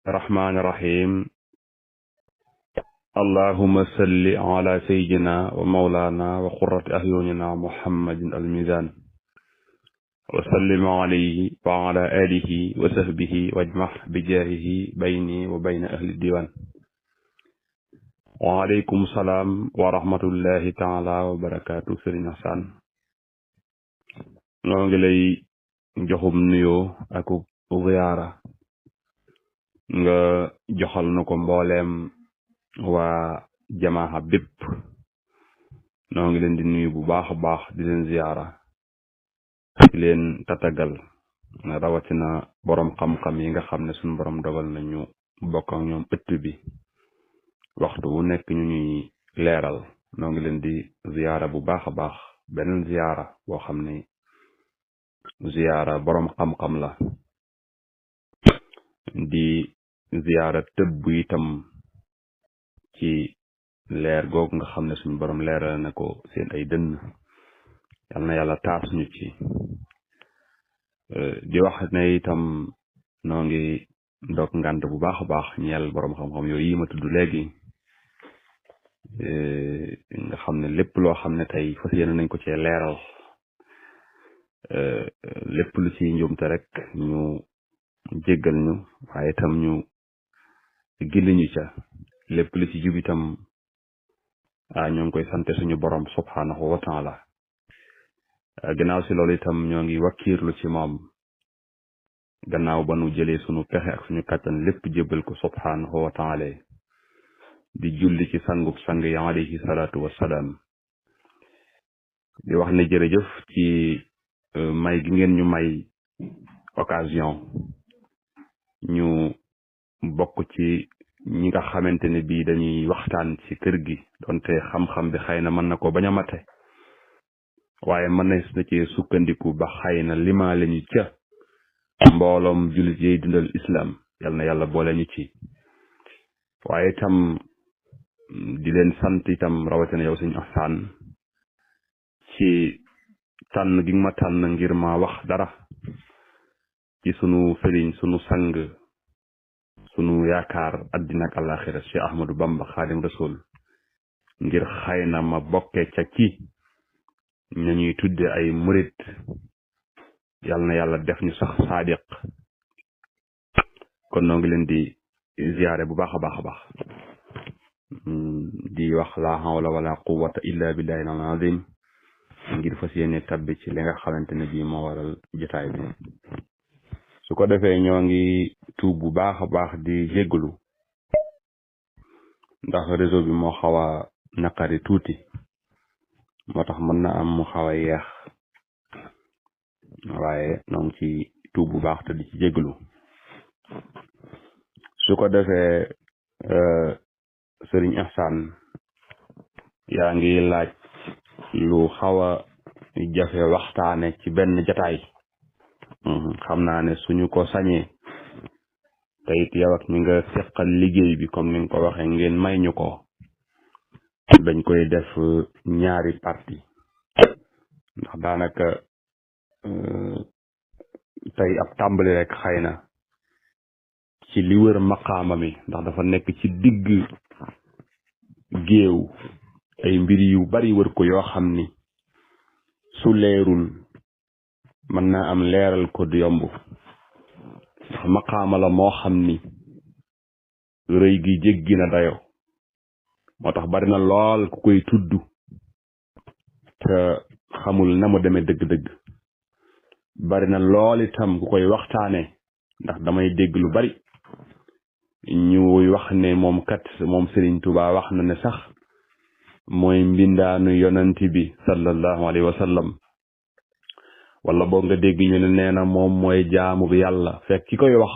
الرحمن الرحيم اللهم صل على سيدنا ومولانا وقرة أعيننا محمد الميزان وسلم عليه وعلى آله وصحبه واجمع بجاهه بيني وبين أهل الديوان وعليكم السلام ورحمة الله تعالى وبركاته سيرين حسان نونغي لاي joxum nuyo ak ziyaara nga joxal nako mbollem waa jamaaxa bépp noo ngi leen di nuyu bu baax a baax di leen ziyaara di leen tatagal rawatina borom xam-xam yi nga xam ne suñu borom dogal nañu bokk ak ñoom ëtt bi waxtu wu nekk ñu ñuy leeral noo ngi leen di ziyaara bu baax a baax beneen ziyaara boo xam ne ziyaara borom xam-xam la di ziyaara tëbb itam ci leer googu nga xam ne suñu borom leeral na ko seen ay dënn yal na yàlla taas ñu ci di wax ne itam noo ngi ndok ngànt bu baax a baax ñeel borom xam-xam yooyu yi ma tudd léegi nga xam ne lépp loo xam ne tey fas yéene nañ ko cee leeral lépp lu ci njuumte rek ñu jéggal ñu waaye itam ñu gindi ñu ca lépp lu ci jub itam ñoo ngi koy sante suñu borom subhanahu wa taala gannaaw si loolu itam ñoo ngi wakkiirlu ci moom gannaaw ba nu jëlee suñu pexe ak suñu kàttan lépp jébbal ko subhanahu wa taala di julli ci sangub sang yi alayhi salaatu wassalaam di wax ne jërëjëf ci may gi ngeen ñu may occasion ñu bokk ci ñi nga xamante ne bii dañuy waxtaan ci kër gi donte xam-xam bi xëy na mën na ko bañ a mate waaye mën na ci sukkandiku ba xëy na limaale ñu ca mbooloom jullit yiy dundal islam yal na yàlla boole ñu ci waaye itam di leen sant itam rawatina yow suñu ahsaan ci tànn gi ma tànn ngir ma wax dara ci sunu sëriñ sunu sang sunu yaakaar addina ak àllaaxira Cheikh Ahmadou Bamba Xaadim Rasul ngir xëy na ma bokke ca ci ña ñuy tudde ay murit yal na yàlla def ñu sax saadiq kon noo ngi leen di ziyaare bu baax a baax a baax di wax la hawla wala quwwata illa billahi al-azim ngir fas yéene tabbi ci li nga xamante ne bii moo waral jotaay bi su ko defee ñoo ngi tuub bu baax a baax di jéggalu ndax réseau bi moo xaw a naqari tuuti moo tax mën na am mu xaw a yeex waaye ñoo ngi ci tuub bu baax te di ci jéggalu su ko defee sëriñ Ihsaan yaa ngi laaj lu xaw a jafe waxtaane ci benn jataay xam naa ne suñu ko sañee te it yow ak ñi nga seqal liggéey bi comme ni nga ko waxee ngeen may ñu ko dañ koy def ñaari parti ndax daanaka tey ab tàmbali rek xëy na ci li wër maqaama mi ndax dafa nekk ci digg géew ay mbir yu bari wër ko yoo xam ni su leerul mën naa am leeral ko du yomb ndax maqaama la moo xam ni rëy gi jéggi na dayo moo tax bari na lool ku koy tudd te xamul na mu demee dëgg-dëgg bari na lool itam ku koy waxtaane ndax damay dégg lu bari ñuy wax ne moom kat moom Serigne Touba wax na ne sax mooy mbindaanu yonent bi sallallahu alayhi wa sallam wala boo nga dégg ñu ne nee na moom mooy jaamu bi yàlla fekk ki koy wax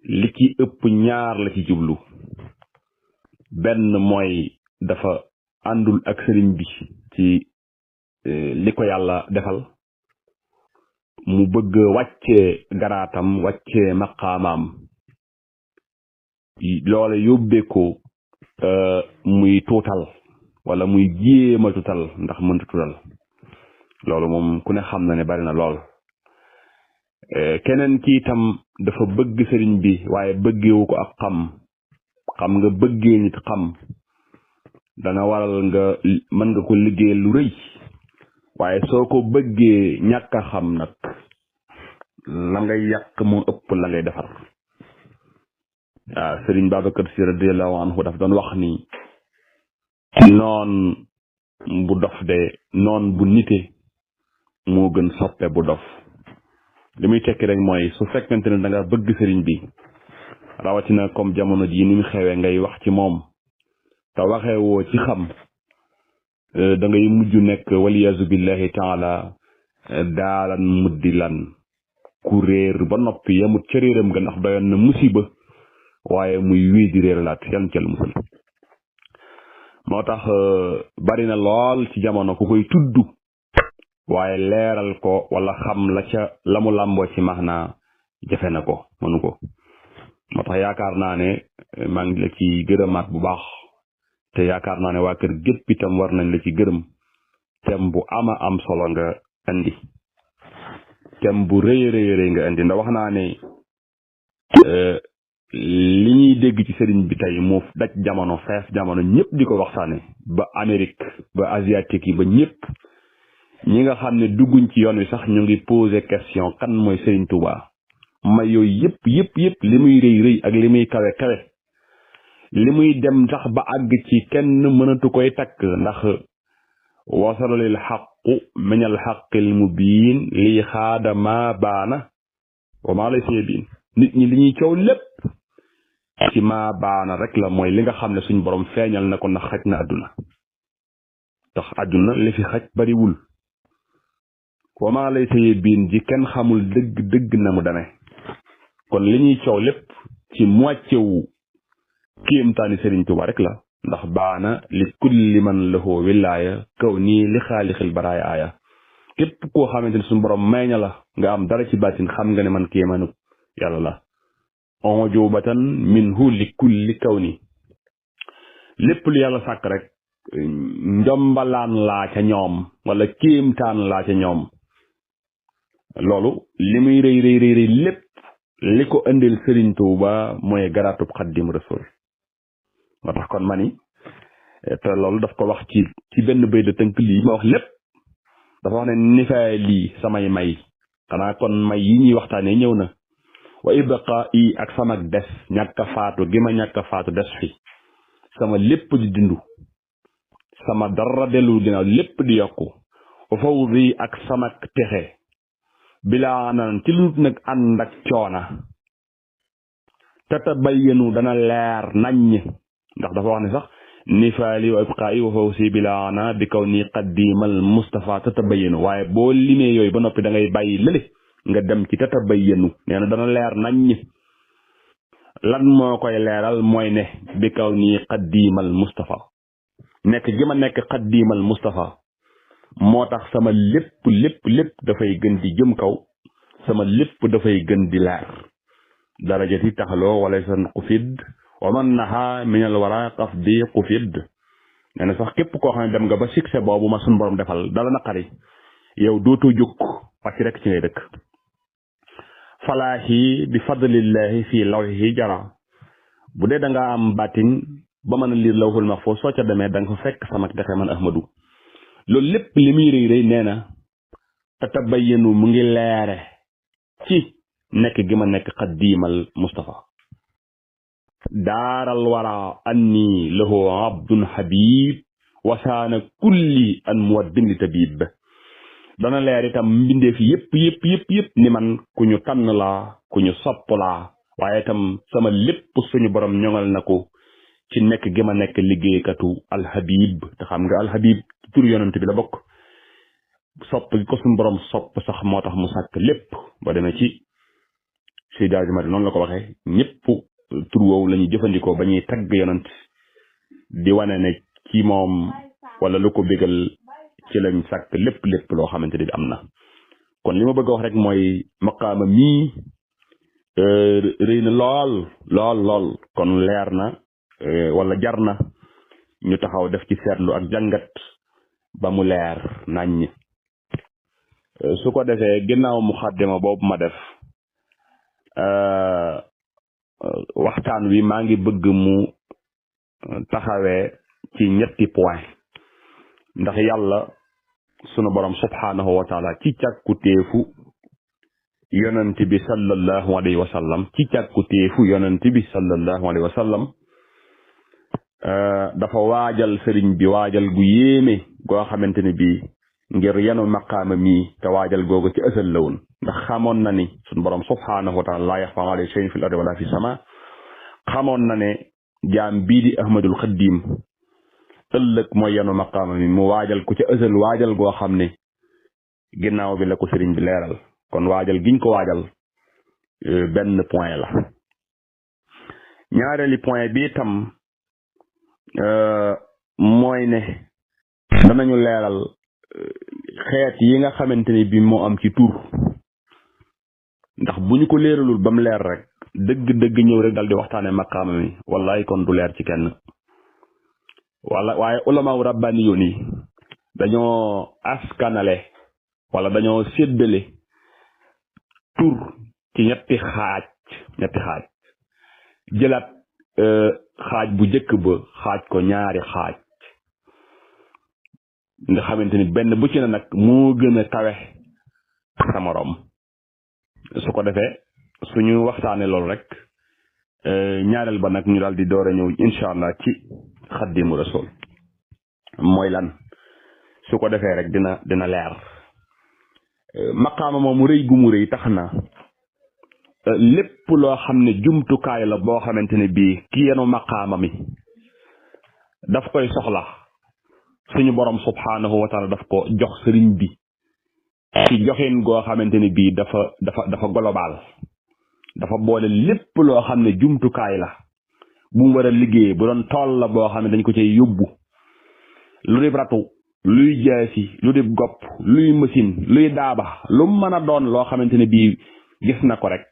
li ci ëpp ñaar la ci jublu benn mooy dafa àndul ak sëriñ bi ci li ko yàlla defal mu bëgg wàccee garaatam wàccee maqaamaam loola yóbbee ko muy tuutal wala muy jéema tuutal ndax mënta tuutal loolu moom ku ne xam na ne bari na lool keneen ki itam dafa bëgg sëriñ bi waaye bëggewu ko ak xam nga bëggee nit xam dana waral nga mën nga ko liggéey lu rëy waaye soo ko bëggee ñàkk a xam nag la ngay yàq moo ëpp la ngay defar waaw sëriñ Babacar Si radiyallahu anhu daf doon wax ni noon bu dof de noon bu nite moo gën soppe bu dof li muy tekki rek mooy su fekkente ne da nga bëgg sëriñ bi rawatina comme jamono jii ni mu xewee ngay wax ci moom te waxee woo ci xam da ngay mujj nekk waliyasu billahi taala daalan muddi lan ku réer ba noppi yemut ca réeram ga ndax doyoon na musiba waaye muy wii di réer laat yan cal musal moo tax bari na lool ci jamono ku koy tudd waaye leeral ko wala xam la ca la mu làmboo ci maanaa jafe na ko mënu ko moo tax yaakaar naa ne maa ngi la ci gërëmaat bu baax te yaakaar naa ne waa kër gépp itam war nañ la ci gërëm tem bu ama am solo nga indi tem bu rëy rëy nga indi ndax wax naa ne li ñuy dégg ci sëriñ bi tey mu daj jamono fees jamono ñëpp di ko waxtaane ba Amérique ba asiatique yi ba ñëpp ñi nga xam ne dugguñ ci yoon wi sax ñu ngi poser question kan mooy Sëriñ Tuubaa may yooyu yëpp li muy rëy ak li muy kawe li muy dem sax ba àgg ci kenn mënatu koy takk ndax wasalolil xaqu minal xaqil mubiin lii xaada ma baana wa maa lay see biin nit ñi li ñuy coow lépp ci ma baana rek la mooy li nga xam ne suñ borom feeñal na ko ndax xaj na àdduna tax àdduna li fi xaj bariwul wa maa lay see biin ji kenn xamul dëgg na mu demee kon li ñuy coow lépp ci moitié wu kéemtaani Sëriñ Tuubaa rek la ndax baana li kulli man lahu wilaaya kaw nii li xaalixil baraaya aaya képp koo xamante ne suñu borom may na la nga am dara ci baatin xam nga ne man kéemaanu yàlla la onjubatan minhu li kulli kaw nii lépp lu yàlla sàkk rek njombalaan laa ca ñoom wala kéemtaan laa ca ñoom loolu li muy rëy lépp li ko indil Sëriñ Tuubaa mooy garaatub Xaadim Rasuul moo tax kon mani te loolu daf ko wax ci benn béy de tënk lii ma wax lépp dafa wax ne nifaay lii samay may xanaa kon may yi ñuy waxtaanee ñëw na wa ibqa yi ak sama des ñàkk a faatu gi ma ñàkk a faatu des fi sama lépp di dindu sama dara dellu ginnaaw lépp di yokku wa fawzi ak sama texe bilaa nan ci lu nag ànd ak coona tatabayyanu dana leer naññ ndax dafa wax ne sax nifaali wa ibqaa'i wa fawsi bilaana bi kaw nii qaddimal Mustafa tatabayyanu waaye boo limee yooyu ba noppi da ngay bàyyi lële nga dem ci tatabayyanu nee na dana leer naññ lan moo koy leeral mooy ne bi kaw nii qaddimal Mustafa nekk gi ma nekk qaddimal Mustafa moo tax sama lépp dafay gën di jëm kaw sama lépp dafay gën di leer darajati taxaloo wala san xufid wa man naha minal wara qaf bi xufid nee na sax képp koo xam ne dem nga ba succès boobu ma suñ borom defal dala naqari yow dootoo jóg wàcc rek ci ngay dëkk falaahi bi fadlillahi fii lawhihi jara bu dee da nga am bàttin ba mën a liir lawhul mahfuus soo ca demee da nga fa fekk sama texe man Ahmadu loolu lépp li muy rëy nee na tatabayyanu mu ngi leere ci nekk gi ma nekk xaddiimal Mustafa daaral wara anni lahu abdun habib wasaana kulli an muwaddin li tabib dana leer itam mbindeef yëpp ni man ku ñu tànn laa ku ñu sopp laa waaye itam sama lépp suñu borom ñoŋal na ko ci nekk gi ma nekk liggéeykatu alhabib te xam nga alhabib tur yonent bi la bokk sopp gi ko suñu borom sopp sax moo tax mu sàkk lépp ba demee ci Seydi Hadji Malick noonu la ko waxee ñëpp tur woowu la ñuy jëfandikoo ba ñuy tagg yonent di wane ne ci moom wala lu ko bégal ci lañ sàkk lépp loo xamante ni bi am na kon li ma bëgg a wax rek mooy maqaama mii rëy na lool kon leer na wala jar na ñu taxaw def ci seetlu ak jàngat ba mu leer naññ su ko defee ginnaaw muxaddima boobu ma def waxtaan wi maa ngi bëgg mu taxawee ci ñetti point ndax yàlla sunu borom subhanahu wa taala ci càkkutéefu yonent bi sallallahu alayhi wa sallam ci càkkutéefu yonent bi sallallahu alayhi wa sallam dafa waajal sëriñ bi waajal gu yéeme goo xamante ne bii ngir yenu maqaama mii te waajal googu ci ësal la woon ndax xamoon na ni sunu borom subhanahu wa taala laa yaxfa alayhi shay'un fil ardi wala fi sama xamoon na ne jaam bii di ahmadul xaddim ëllëg mooy yenu maqaama mi mu waajal ko ci ësal waajal goo xam ne ginnaaw bi la ko sëriñ bi leeral kon waajal giñ ko waajal benn point la ñaareeli point bi itam mooy ne danañu leeral xeet yi nga xamante ni bi moo am ci tur ndax bu ñu ko leeralul ba mu leer rek dëgg-dëgg ñëw rek dal di waxtaane maqaama mi wallaay kon du leer ci kenn waaye ulamaaw rabbaani yoon yi dañoo askanale wala dañoo séddale tur ci ñetti xaaj jëlaat xaaj bu njëkk ba xaaj ko ñaari xaaj nga xamante ni benn bu ci ne nag moo gën a kawe sa morom su ko defee suñu waxtaane loolu rek ñaareel ba nag ñu daal di door a ñëw incha allah ci xaddimu rasul mooy lan su ko defee rek dina leer maqaama moom mu rëy gu mu rëy tax na lépp loo xam ne jumtukaay la boo xamante ne bii ki yenu maqaama mi daf koy soxla suñu borom subhanahu wa taala daf ko jox sëriñ bi ci joxin goo xamante ne bii dafa global dafa boole lépp loo xam ne jumtukaay la bu mu war a liggéey bu doon tool la boo xam ne dañ ko cay yóbbu lu dib ratu luy jaasi lu dib gopp luy machine luy daaba lu mën a doon loo xamante ne bii gis na ko rek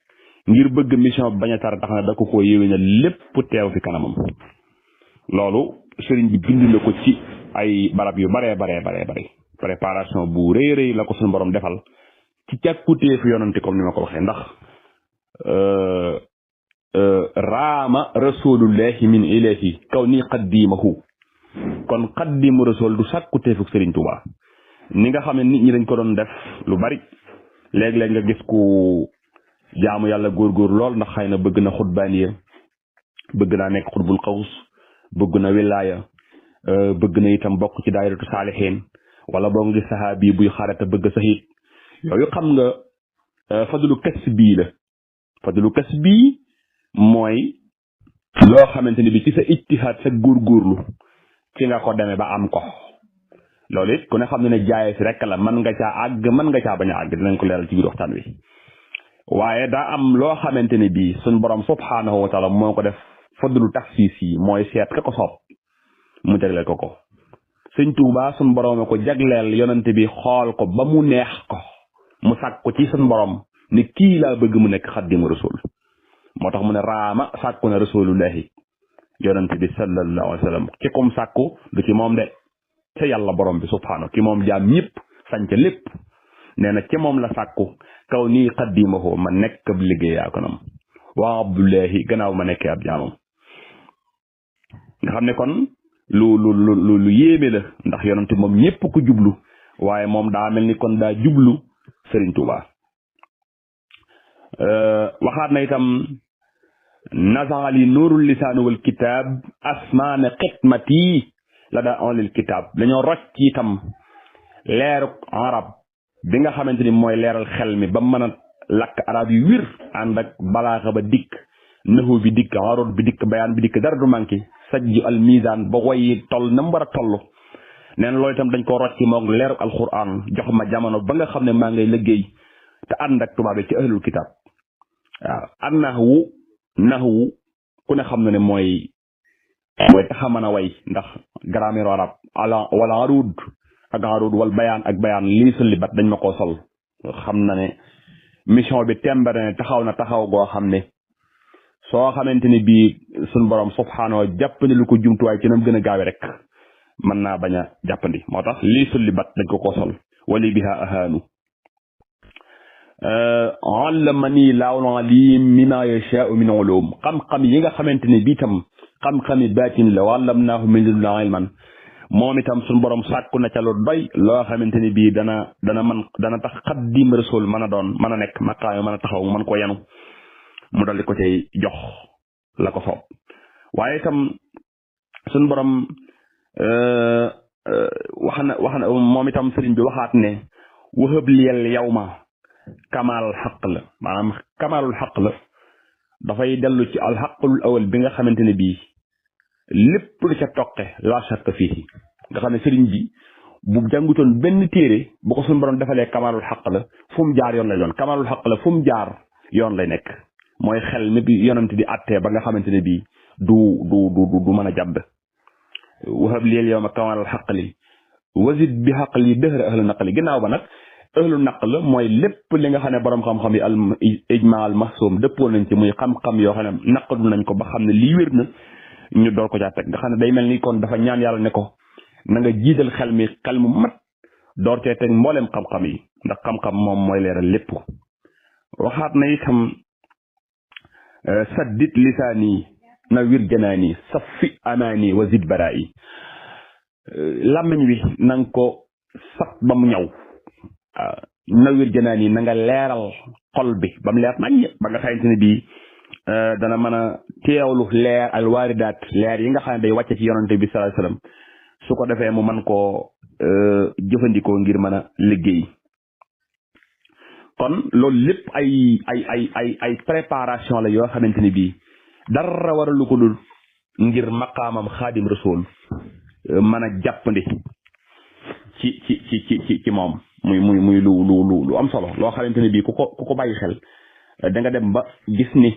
ngir bëgg mission bañ a tar tax na da ko yéwénal lépp teew fi kanamam loolu sëriñ bi bind na ko ci ay barab yu bare préparation bu rëy la ko suñu borom defal ci càkkutee fi yonante comme ni ma ko waxee ndax raama rasulullahi min ilahi kaw nii qaddimahu kon qaddimu rasul du sàkkuteefu sëriñ Tuubaa ni nga xam ne nit ñi dañ ko doon def lu bari léeg-léeg nga gis ku jaamu yàlla góorgóor lool ndax xëy na bëgg na xutbaaniya bëgg naa nekk xutbul xaws bëgg na wilaaya bëgg na itam bokk ci daayiratu saalihiin wala boo ngi sahaabi buy xarata bëgg sahid yooyu xam nga fadlu kas bii mooy loo xamante ni bi ci sa ijtihaad sa góorgóorlu ci nga ko demee ba am ko loolu it ku ne xam ne jaaye si rek la mën nga caa àgg mën nga caa bañ a àgg dinañ ko leeral ci biir waxtaan wi waaye daa am loo xamante ne bii suñ borom subhaanahu wa taala moo ko def fadlu taxsiis yi mooy seet ka ko soob mu jagleel ko sëñ Tuubaa suñ borom ko jagleel yonante bi xool ko ba mu neex ko mu sàkk ko ci suñ borom ni kii laa bëgg mu nekk xaddimu rasul moo tax mu ne raama sàkku na rasulullahi yonante bi sallallahu alayhi wa sallam ci kum sàkku du ci moom de ca yàlla borom bi subhaanahu ki moom jaam ñëpp sañca lépp nee na ci moom la sàkku kaw nii xaddimahu ma nekk ab liggéeyaa ko nam waa abdullahi gannaaw ma nekkee ab jaamam nga xam ne kon lu yéeme la ndax yonante moom ñëpp ko jublu waaye moom daa mel ni kon daa jublu Sëriñ Tuubaa waxaat na itam nasaali nuurul lisaani wal kitaab asmaana xitmati la daa onlil kitaab dañoo rocc itam leeruk arab bi nga xamante ni mooy leeral xel mi ba mën a lakk arab yu wir ànd ak balaaxa ba dikk naxu bi dikk arut bi dikk bayaan bi dikk dara du manqué sajju al misaan ba woy toll na mu war a toll neen loolu itam dañ ko rocc moog leeruk alquran jox ma jamono ba nga xam ne maa ngay liggéey te ànd ak tubaab ci ahlul kitaab waaw an naxwu ku ne xam na ne mooy taxa mën a way ndax grammaire arab wala arud ak arud wal bayaan ak bayaan lii sa libat dañ ma koo sol xam na ne mission bi tembare ne taxaw na taxaw goo xam ne soo xamante ni bii suñ borom subhaanahu jàppandi lu ko jumtuwaay ci nam gën a gaawe rek mën naa bañ a jàppandi moo tax lii sa libat dañ ko koo sol wali biha ahaanu allamani laawul alim mimma yashaa'u min ulum xam-xam yi nga xamante ne bii tam xam-xami baatin la wa allamnaahu min ladunna ilman moom itam suñu borom sàkku na ca lu doy loo xamante ne bii dana tax xaddim rasul mën a doon mën a nekk maqaam mën a taxaw mën ko yanu mu dal di ko cay jox la ko soob waaye itam suñu borom wax na moom itam sëriñ bi waxaat ne wahab liyal yawma kamal xaq la maanaam kamalul xaq la dafay dellu ci alxaqul awal bi nga xamante ne bii lépp lu ca toqe la shakka fii nga xam ne sëriñ bi bu jàngutoon benn téere bu ko suñu borom defalee kamalul xaq la fu mu jaar yoon lay doon kamalul xaq la fu mu jaar yoon lay nekk mooy xel mi bi yonent di attee ba nga xamante ne bii du mën a jàdd wahab liyal yawma kamalul xaq li wazid bi xaq li dëhra ahlu naqli ginnaaw ba nag ahlu naql mooy lépp li nga xam ne borom xam-xam yi al ijma al mahsum dëppoo nañ ci muy xam-xam yoo xam ne naqadu nañ ko ba xam ne lii wér na ñu door ko caa teg nga xam ne day mel ni kon dafa ñaan yàlla ne ko na nga jiital xel mu mat door cee teg mbooleem xam-xam yi ndax xam-xam moom mooy leeral lépp waxaat na itam saddit lisaani nawir janaani safi amaani wa zid baraa'i làmmiñ wi na nga ko sat ba mu ñaw nawir janaan yi na nga leeral xol bi ba mu leer nañ ba nga xamante ne bii dana mën a teewlu leer al waaridaat leer yi nga xam ne day wàcce ci yonante bi sallallahu alayhi wasallam su ko defee mu mën koo jëfandikoo ngir mën a liggéey kon loolu lépp ay préparation la yoo xamante ne bii dara waralu ko dul ngir maqaamam xaadim rasul mën a jàppandi ci moom muy lu am solo loo xamante ne bii ku ko bàyyi xel da nga dem ba gis ni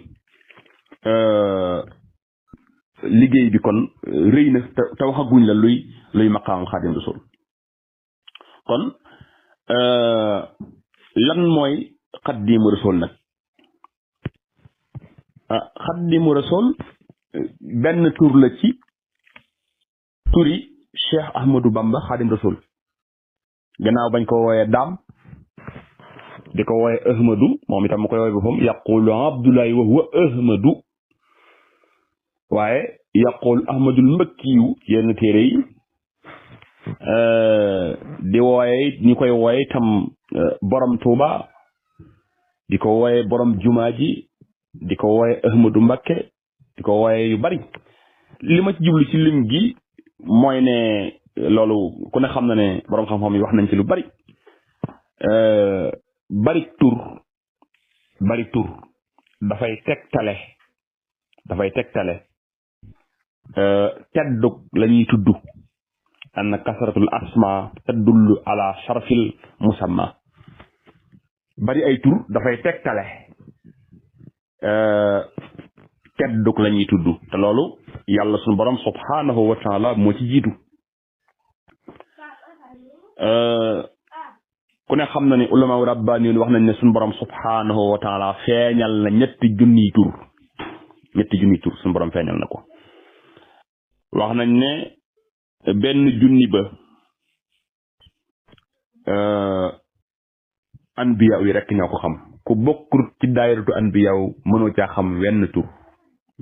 liggéey bi kon rëy na te waxaguñ la luy maqaamam xaadim rasul kon lan mooy xaddimu rasul nag xaddimu rasul benn tur la ci turi Cheikh Ahmadou Bamba xaadim rasul gannaaw bañ ko wooyee daam di ko wooyee ahmadu moom itam mu koy wooye boppam yaqulu abdullahi wa huwa ahmadu waaye yaqulu ahmadul mbakkiyu yenn téere yi di wooye ñu koy wooye itam borom tuuba di ko wooye borom jumaa ji di ko wooye ahmadu mbakke di ko wooye yu bari li ma ci jublu ci lim gi mooy ne loolu ku ne xam na ne borom xam-xam yi wax nañ ci lu bari bari tur dafay tegtale teddug la ñuy tudd anna kasratul asma tadullu ala sharfil musamma bari ay tur dafay tegtale teddug la ñuy tudd te loolu yàlla suñu borom subhanahu wa taala moo ci jiitu ku ne xam na ne ulama rabbaani wax nañ ne suñu borom subhanahu wa taala feeñal na ñetti junniy tur suñu borom feeñal na ko wax nañ ne benn junni ba anbiya yi rek ñoo ko xam ku bokkul ci daayiratu anbiya mënoo caa xam wenn tur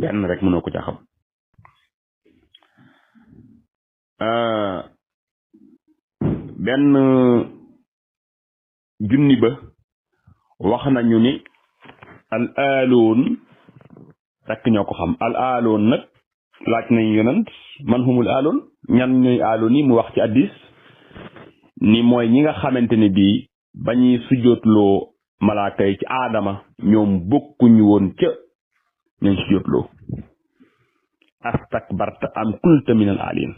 wenn rek mënoo ko caa xam benn junni ba wax nañu ni al aaloon rek ñoo ko xam al aaloon nag laaj nañ yonent man humul aaloon ñan ñooy aaloon yi mu wax ci addis ni mooy ñi nga xamante ne bii ba ñuy sujjootloo malaaka yi ci aadama ñoom bokkuñu woon ca ñañ sujjootloo astakbarta am kulta minal aalin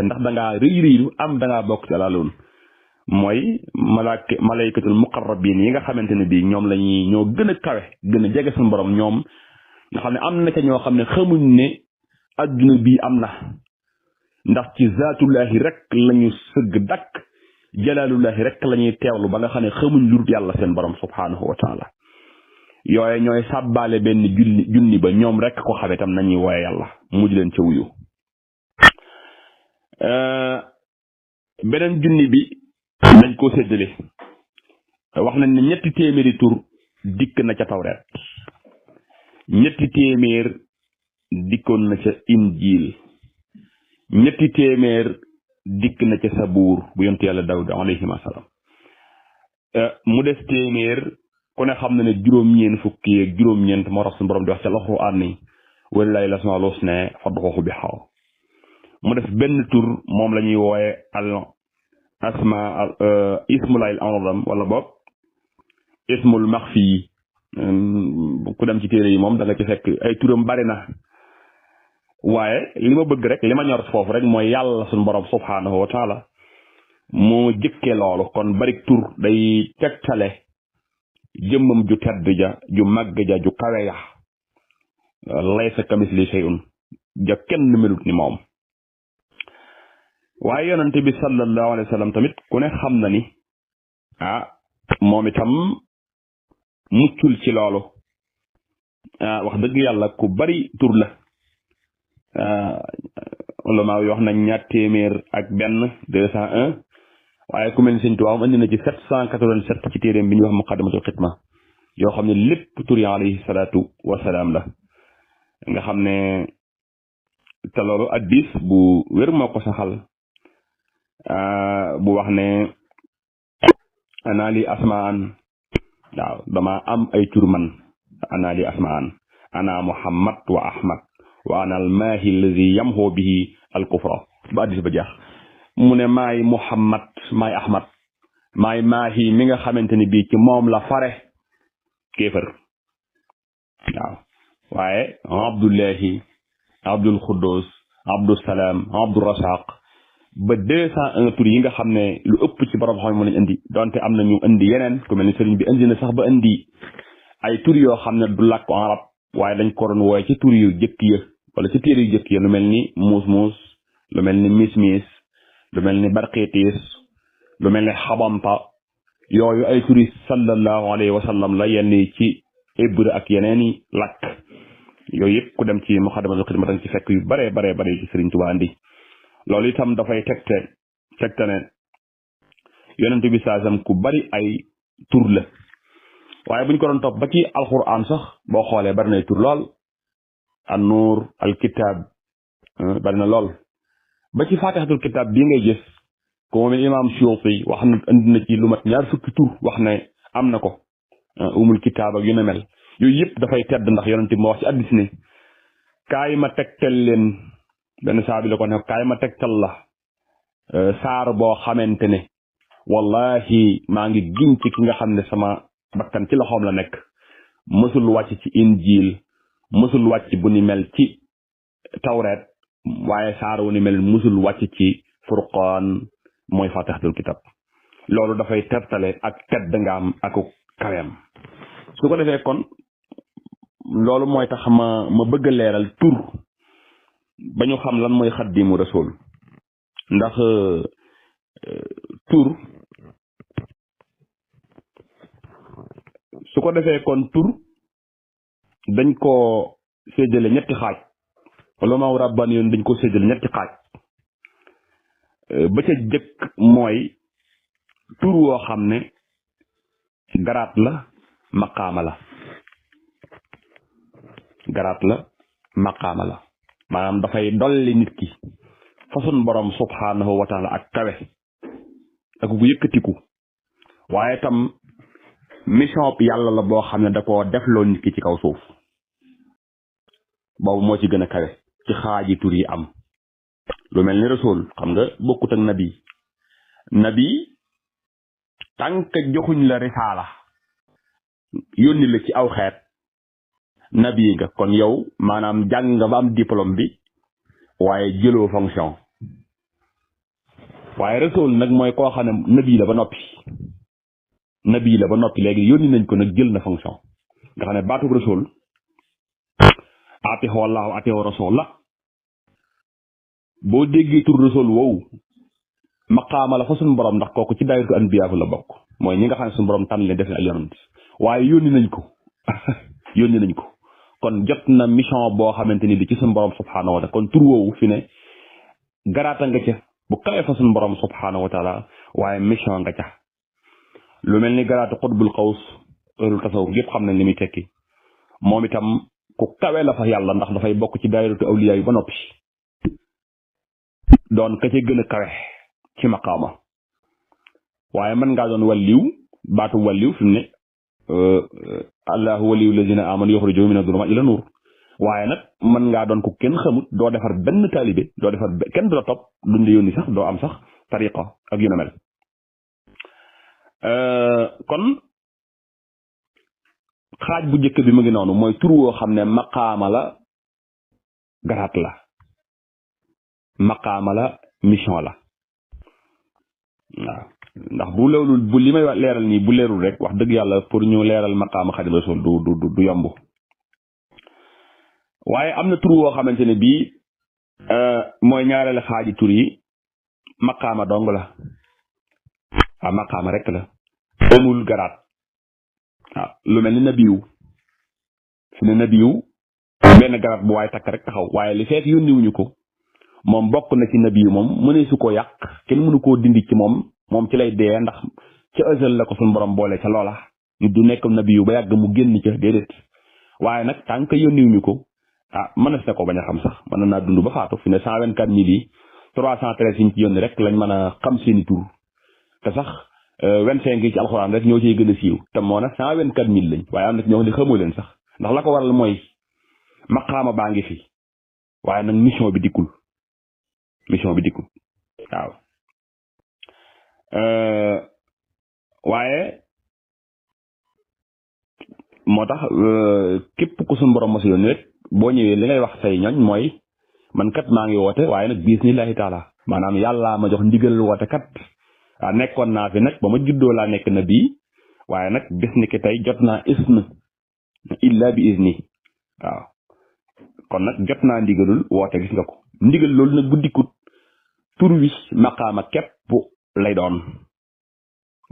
ndax da ngaa rëy am da ngaa bokk ci alaaloon mooy malaykatul muqarrabin yi nga xamante ne bii ñoom ñoo gën a kawe gën a jege suñu borom ñoom nga xam ne am na ca ñoo xam ne xamuñ ne adduna bii am na ndax ci zaatullahi rek lañu sëgg dakk jalaalullahi rek la ñuy teewlu ba nga xam ne xamuñ lu dul yàlla seen borom subhaanahu wa taala yooye ñooy sàbbaale benn junni ba ñoom rek ko xame tam nañuy wooye yàlla mujj leen ca wuyu beneen junni bi dañ koo séddale wax nañ ne ñetti téeméeri tur dikk na ca tawreet ñetti téeméer dikkoon na ca injiil ñetti téeméer dikk na ca sabuur bu yonent yàlla Daawuda alayhi salaam mu des téeméer ku ne xam na ne juróom-ñeent fukki ak juróom-ñeent moo tax suñu borom di wax ca alxuraan ni walillaahi l-asmaa'ul husnaa fad'uuhu bihaa mu des benn tur moom la ñuy wooye al asma ismullahil a'zam wala boog ismul maxfi ku dem ci téere yi moom da nga ci fekk ay turam bari na waaye li ma bëgg rek li ma ñor foofu rek mooy yàlla suñu borom subhaanahu wa taala moo jëkkee loolu kon bari tur day tegtale jëmmam ju tedd ja ju màgg ja ju kawe ya laysa kamisli shay'un ja kenn melut ni moom waaye yonente bi sallallahu alayhi wa sallam tamit ku ne xam na ni moom itam muccul ci loolu wax dëgg yàlla ku bari tur la ulama yi wax nañ ñaar téeméer ak benn 201 waaye ku mel ni Sëñ Tuubaa andi na ci 787 ci téeréem bi ñuy wax muqaddamatul xidma yoo xam ne lépp tur yi alayhi salaatu wasalaam la nga xam ne te loolu addis bu wér moo ko saxal bu wax ne ana li asmaan waaw dama am ay tur man ana li asmaan ana muhammad wa ahmad wa ana al maahi allazi yamhu bihi al kufra ba addis ba jeex mu ne maay muhammad maay ahmad maay maahi mi nga xamante ni bii ci moom la fare kéefër waaw waaye abdullahi abdul xuddus abdul salaam abdul rasaq ba 201 tur yi nga xam ne lu ëpp ci borom xam ne moo lañ indi donte am na ñu indi yeneen ku mel ni sëriñ bi indi na sax ba indi ay tur yoo xam ne du làkku arab waaye dañ ko doon wooye ci tur yu jëkk ya wala ci téere yu jëkk ya lu mel ni muus lu mel ni mis lu mel ni barqitis lu mel ni xabampa yooyu ay turi sallallahu alayhi wa sallam la yenn ci hébreu ak yeneeni làkk yooyu yëpp ku dem ci muqaddamatul xidma danga ci fekk yu bare ci Sëriñ Tuubaa andi loolu itam dafay tegte ne yonent bi saasam ku bari ay tur la waaye buñ ko doon topp ba ci alquran sax boo xoolee bari nay tur lool an nuur al kitab bari na lool ba ci faatixatul kitab bii ngay gis ko moom imaam Suyuuti wax na andi na ci lu mat 20 tur wax ne am na ko umul kitaab ak yu ne mel yooyu yëpp dafay tedd ndax yonent bi moo wax ci addis ne kaay ma tegtal leen benn saa bi la ko ne kaay ma tegtal la saar boo xamante ne wallahi maa ngi giñ ci ki nga xam ne sama bakkan ci loxoom la nekk mësul wàcc ci injiil mësul wàcc bu ni mel ci tawreet waaye saar wu ni mel mësul wàcc ci furqaan mooy faatixatul kitab loolu dafay tertale ak tedd nga am aku kaweem su ko defee kon loolu mooy tax ma bëgg a leeral tur ba ñu xam lan mooy xaddimu rasul ndax tur su ko defee kon tur dañ ko séddale ñetti xaaj wala maaw rabban yoon dañ ko séddale ñetti xaaj ba ca jëkk mooy tur woo xam ne garaat la maqaama la maanaam dafay dolli nit ki façon borom subhaanahu wa taala ak kawe ak gu yëkkatiku waaye tam mission bi yàlla la boo xam ne da koo defloo nit ki ci kaw suuf boobu moo ci gën a kawe ci xaaji tur yi am lu mel ni rasul xam nga bokkut ak nabi tànk joxuñ la risaala yónni la ci aw xeet nabi nga kon yow maanaam jàng nga ba am diplôme bi waaye jëloo fonction waaye rasul nag mooy koo xam ne nabi la ba noppi léegi yónni nañ ko nag jël na fonction nga xam ne baatub rasul atihu wallahu atihu rasul la boo déggee tur rasul woowu maqaama la fa suñu borom ndax kooku ci daayiratu anbiya la bokk mooy ñi nga xam ne suñu borom tànn leen def ay yonent waaye yónni nañ ko kon jot na mission boo xamante ni bi ci suñu borom subhaanahu wa taala kon tur woowu fi ne garaata nga ca bu kawee fa suñu borom subhaanahu wa taala waaye mission nga ca lu mel ni garaatu xutbul xaws ëllu tasawuf yëpp xam nañ li muy tekki moom itam ku kawe la fa yàlla ndax dafay bokk ci daayiratu awliya yi ba noppi doon ka ca gën a kawe ci maqaama waaye mën ngaa doon walliw baatu walliw fi mu ne allahu waliyu lazina amanu yuxrijuhum mina zulumaati ila nuur waaye nag mën ngaa doon ku kenn xamut doo defar benn taalibe doo defar kenn du la topp duñ la yónni sax doo am sax tariqa ak yu na mel kon xaaj bu njëkk bi mu ngi noonu mooy tur woo xam ne maqaama la garaat la maqaama la mission la waaw ndax bu loolu bu li may leeral nii bu leerul rek wax dëgg yàlla pour ñu leeral maqaama Xaadimu Rasuul du yomb waaye am na tur woo xamante ne bii mooy ñaareelu xaaji tur yi maqaama dong la waaw maqaama rek la amul garaat waaw lu mel ni nabiyu fi ne nabiyu benn garaat bu waaye takk rek taxaw waaye li fekk yónniwuñu ko moom bokk na ci nabiyu moom mënee su ko yàq kenn mënu koo dindi ci moom ci lay dee ndax ca ësal la ko suñu borom boole ca loola nit du nekk nabiyu ba yàgg mu génn ca déedéet waaye nag tant que yónniwuñu ko mënees na ko bañ a xam sax mën naa dund ba faatu fi ne 124 000 yi 313 yi ñu ci yónni rek lañ mën a xam seeni tur te sax 25 yi ci alxuraan rek ñoo ciy gën a siiw te moo nag 124 000 lañ waaye am na ci ñoo xam ne xamoo leen sax ndax la ko waral mooy maqaama baa ngi fi waaye nag mission bi dikkul waaw waaye moo tax képp ku suñu borom mos a yónni rek boo ñëwee li ngay wax say ñoñ mooy man kat maa ngi woote waaye nag bismillahi taala maanaam yàllaa ma jox ndigal woote kat nekkoon naa fi nag ba ma juddoo laa nekk na bii waaye nag bis ni ki tey jot naa isna illa bi isni waaw kon nag jot naa ndigalul woote gis nga ko ndigal loolu nag bu dikkut tur wi maqaama képp lay doon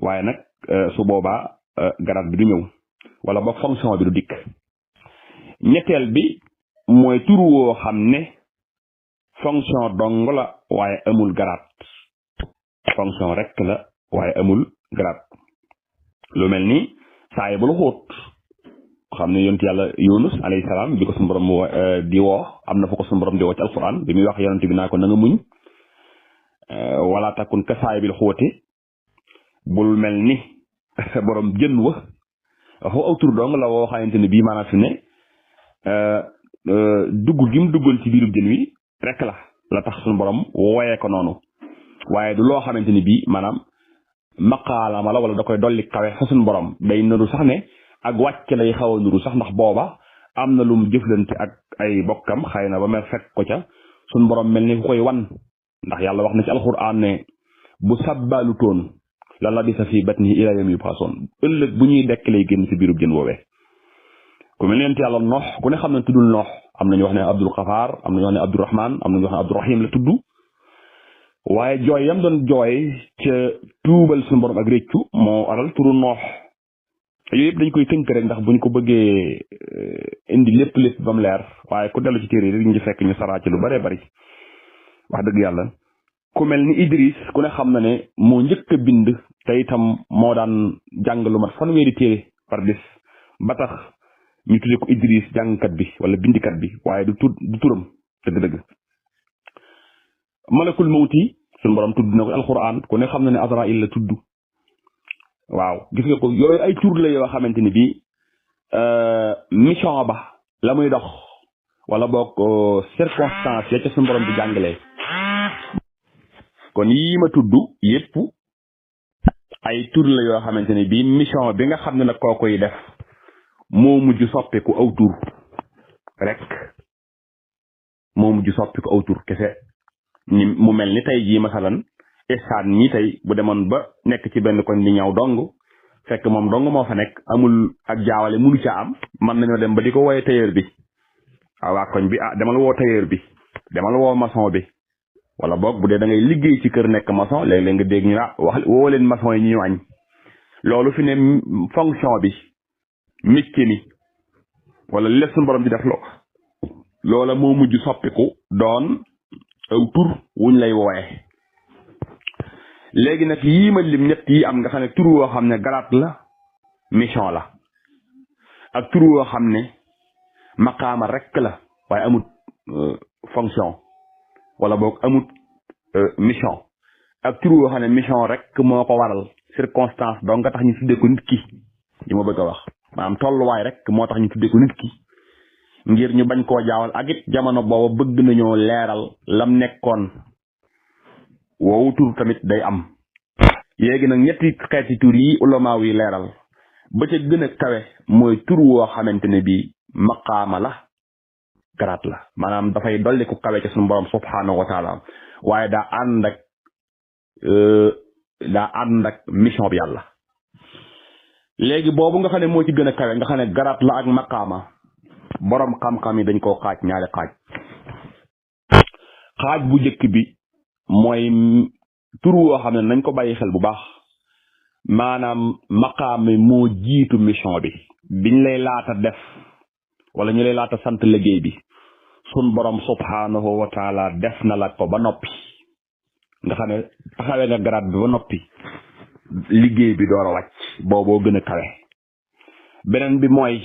waaye nag su boobaa garaat bi du ñëw wala ba fonction bi du dikk ñetteel bi mooy tur woo xam ne fonction dong la waaye amul garaat fonction rek la waaye amul garaat lu mel ni saayibul xuut xam ne yonent yàlla Yunus alayhi salaam bi ko suñu borom di woo am na fa ko suñu borom di woo ci alquran bi muy wax yonent bi naa ko na nga muñ wala takun ka saayibil xuuti bul mel ni borom jën wa foo aw tur dong la woo xamante ne bii maanaam fi ne dugg gi mu duggoon ci biirub jën wi rek la tax suñu borom wooyee ko noonu waaye du loo xamante ni bii maanaam maqaalama la wala da koy dolli kawe fa suñu borom day nuru sax ne ak wàcc lay xaw a nuru sax ndax booba am na lum jëflante ak ay bokkam xëy na ba mer fekk ko ca suñu borom mel ni ku koy wan ndax yàlla wax na ci alxuraan ne bu sabbaalu toon la labisa fi batnihi ilaa yawmi yub'asuun ëllëg bu ñuy dekk lay génn ci biirub jën woowee ku mel ne yàlla noox ku ne xam ne tuddul noox am nañu wax ne Abdul Xafaar am nañu wax ne Abdurahmaan am nañu wax ne Abdurahim la tudd waaye jooy yam doon jooy ca tuubal suñu borom ak réccu moo waral turu noox yooyu yëpp dañ koy tënk rek ndax buñ ko bëggee indi lépp ba mu leer waaye ku dellu ci téere yi rek ñu ci fekk ñu saraa ci lu bëree bëri wax dëgg yàlla ku mel ni Idris ku ne xam na ne moo njëkk a bind te itam moo daan jàng lu mat fanweeri téere par bis ba tax ñu tuddee ko Idris jàngkat bi wala bindikat bi waaye du turam dëgg-dëgg malakul mawti suñu borom tudd na ko alquran ku ne xam na ne Azraïl la tudd waaw gis nga ko yooyu ay tur la yoo xamante ni bii mission ba la muy dox wala boog circonstance ya ca suñu borom di jàngalee kon yii ma tudd yépp ay tur la yoo xamante ne bii mission bi nga xam ne nag koo koy def moo mujj soppiku aw tur rek moo mujj soppiku aw tur kese ni mu mel ni tey jii masalan estaan ñi tey bu demoon ba nekk ci benn koñ di ñaw dong fekk moom dong moo fa nekk amul ak jaawale munu ca am mën nañoo dem ba di ko wooye tailleur bi waa koñ bi demal woo tailleur bi demal woo maçon bi wala boog bu dee da ngay liggéey ci kër nekk maçon léeg-léeg nga dégg ñu wax woo leen maçon yi ñu añ loolu fi ne fonction bi métier mi wala lépp suñu borom di def loola moo mujj soppiku doon aw tur wuñ lay wooye léegi nag yii ma lim ñett yi am nga xam ne tur woo xam ne garaat la mission la ak tur woo xam ne maqaama rek la waaye amut fonction wala boog amut mission ak tur woo xam ne mission rek moo ko waral circonstance donc nga tax ñu tuddee ko nit ki li ma bëgg a wax maanaam tolluwaay rek moo tax ñu tuddee ko nit ki ngir ñu bañ koo jaawal ak it jamono booba bëgg nañoo leeral lam nekkoon woowu tur tamit day am léegi nag ñetti xeeti tur yi ulamaaw yi leeral ba ca gën a kawe mooy tur woo xamante ne bii maqaama la garaat la maanaam dafay dolli ku kawe ca suñu borom subhaanahu wa taala waaye daa ànd ak mission bi yàlla léegi boobu nga xam ne moo ci gën a kawe nga xam ne garaat la ak maqaama borom xam-xam yi dañ koo xaaj ñaari xaaj bu njëkk bi mooy tur woo xam ne nañ ko bàyyi xel bu baax maanaam maqaama moo jiitu mission bi biñ lay laata def wala ñu lay laata sant liggéey bi sun borom subhaanahu wa taala def na la ko ba noppi nga xam ne taxawee nga garaat bi ba noppi liggéey bi door a wàcc booboo gën a kawe beneen bi mooy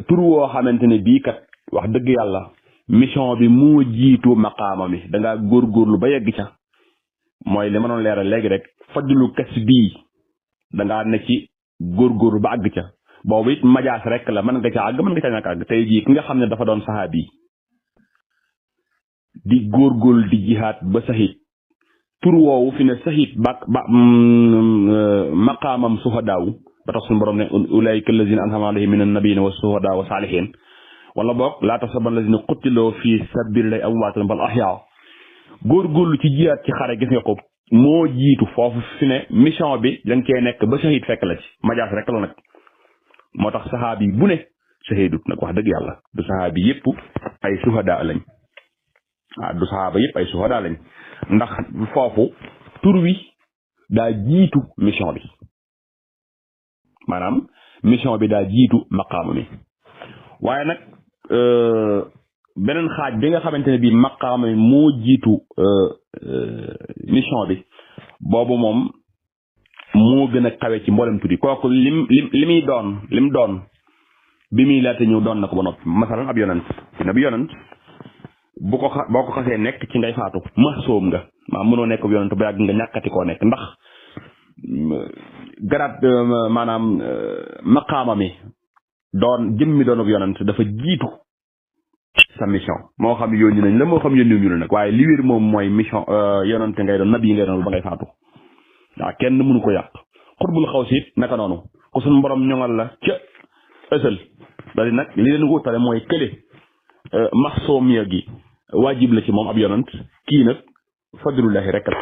tur woo xamante ne bii kat wax dëgg yàlla mission bi moo jiitu maqaama mi da ngaa góorgóorlu ba yegg ca mooy li ma doon leeral léegi rek fajlu kes bii da ngaa ne ci góorgóorlu ba àgg ca boobu it majaas rek la mën nga ca àgg mën nga ca ñàkk àgg tey jii ki nga xam ne dafa doon saxaabi di góorgóorlu di jihaat ba sahit tur woowu fi ne sahit maqaamam suhadaaw ba tax suñu borom ne ulaayika allazina an'ama alayhim minan nabiyyiina wa suhadaa wa saalihiin wala boog laa tahsabanna allazina qutiluu fii sabiilillaahi amwaatan bal ahyaa góorgóorlu ci jiyaat ci xare gis nga ko moo jiitu foofu fi ne mission bi dañ cee nekk ba shahid fekk la ci majaas rek la nag moo tax saxaabi bu ne shahidut nag wax dëgg yàlla du saxaabi yëpp ay suhadaa lañ waaw du saxaaba yëpp ay suhadaa lañ ndax foofu tur wi daa jiitu mission bi maanaam mission bi daa jiitu maqaama mi waaye nag beneen xaaj bi nga xamante ne bii maqaama mi moo jiitu mission bi boobu moom moo gën a kawe ci mboolem tur yi kooku lim doon bi muy laata ñëw doon na ko ba noppi masalan ab yonent dina bi yonent boo ko xasee nekk ci ngay faatu mahsoom nga maa mënoo nekk ab yonent ba yàgg nga ñàkkati koo nekk ndax garaat maanaam maqaama mi doon jëmmi doon ab yonent dafa jiitu sa mission moo xam yónni nañ la moo xam yónni ñu la nag waaye li wér moom mooy mission yonent ngay doon nabi yi ngay doon ba ngay faatu waaw kenn mënu ko yàq xutbul xaw si it naka noonu ku suñ borom ñoŋal la ca ësal da di nag li leen wutale mooy kële maxsoomiya gi waajib la ci moom ab yonent kii nag fadlullahi rek la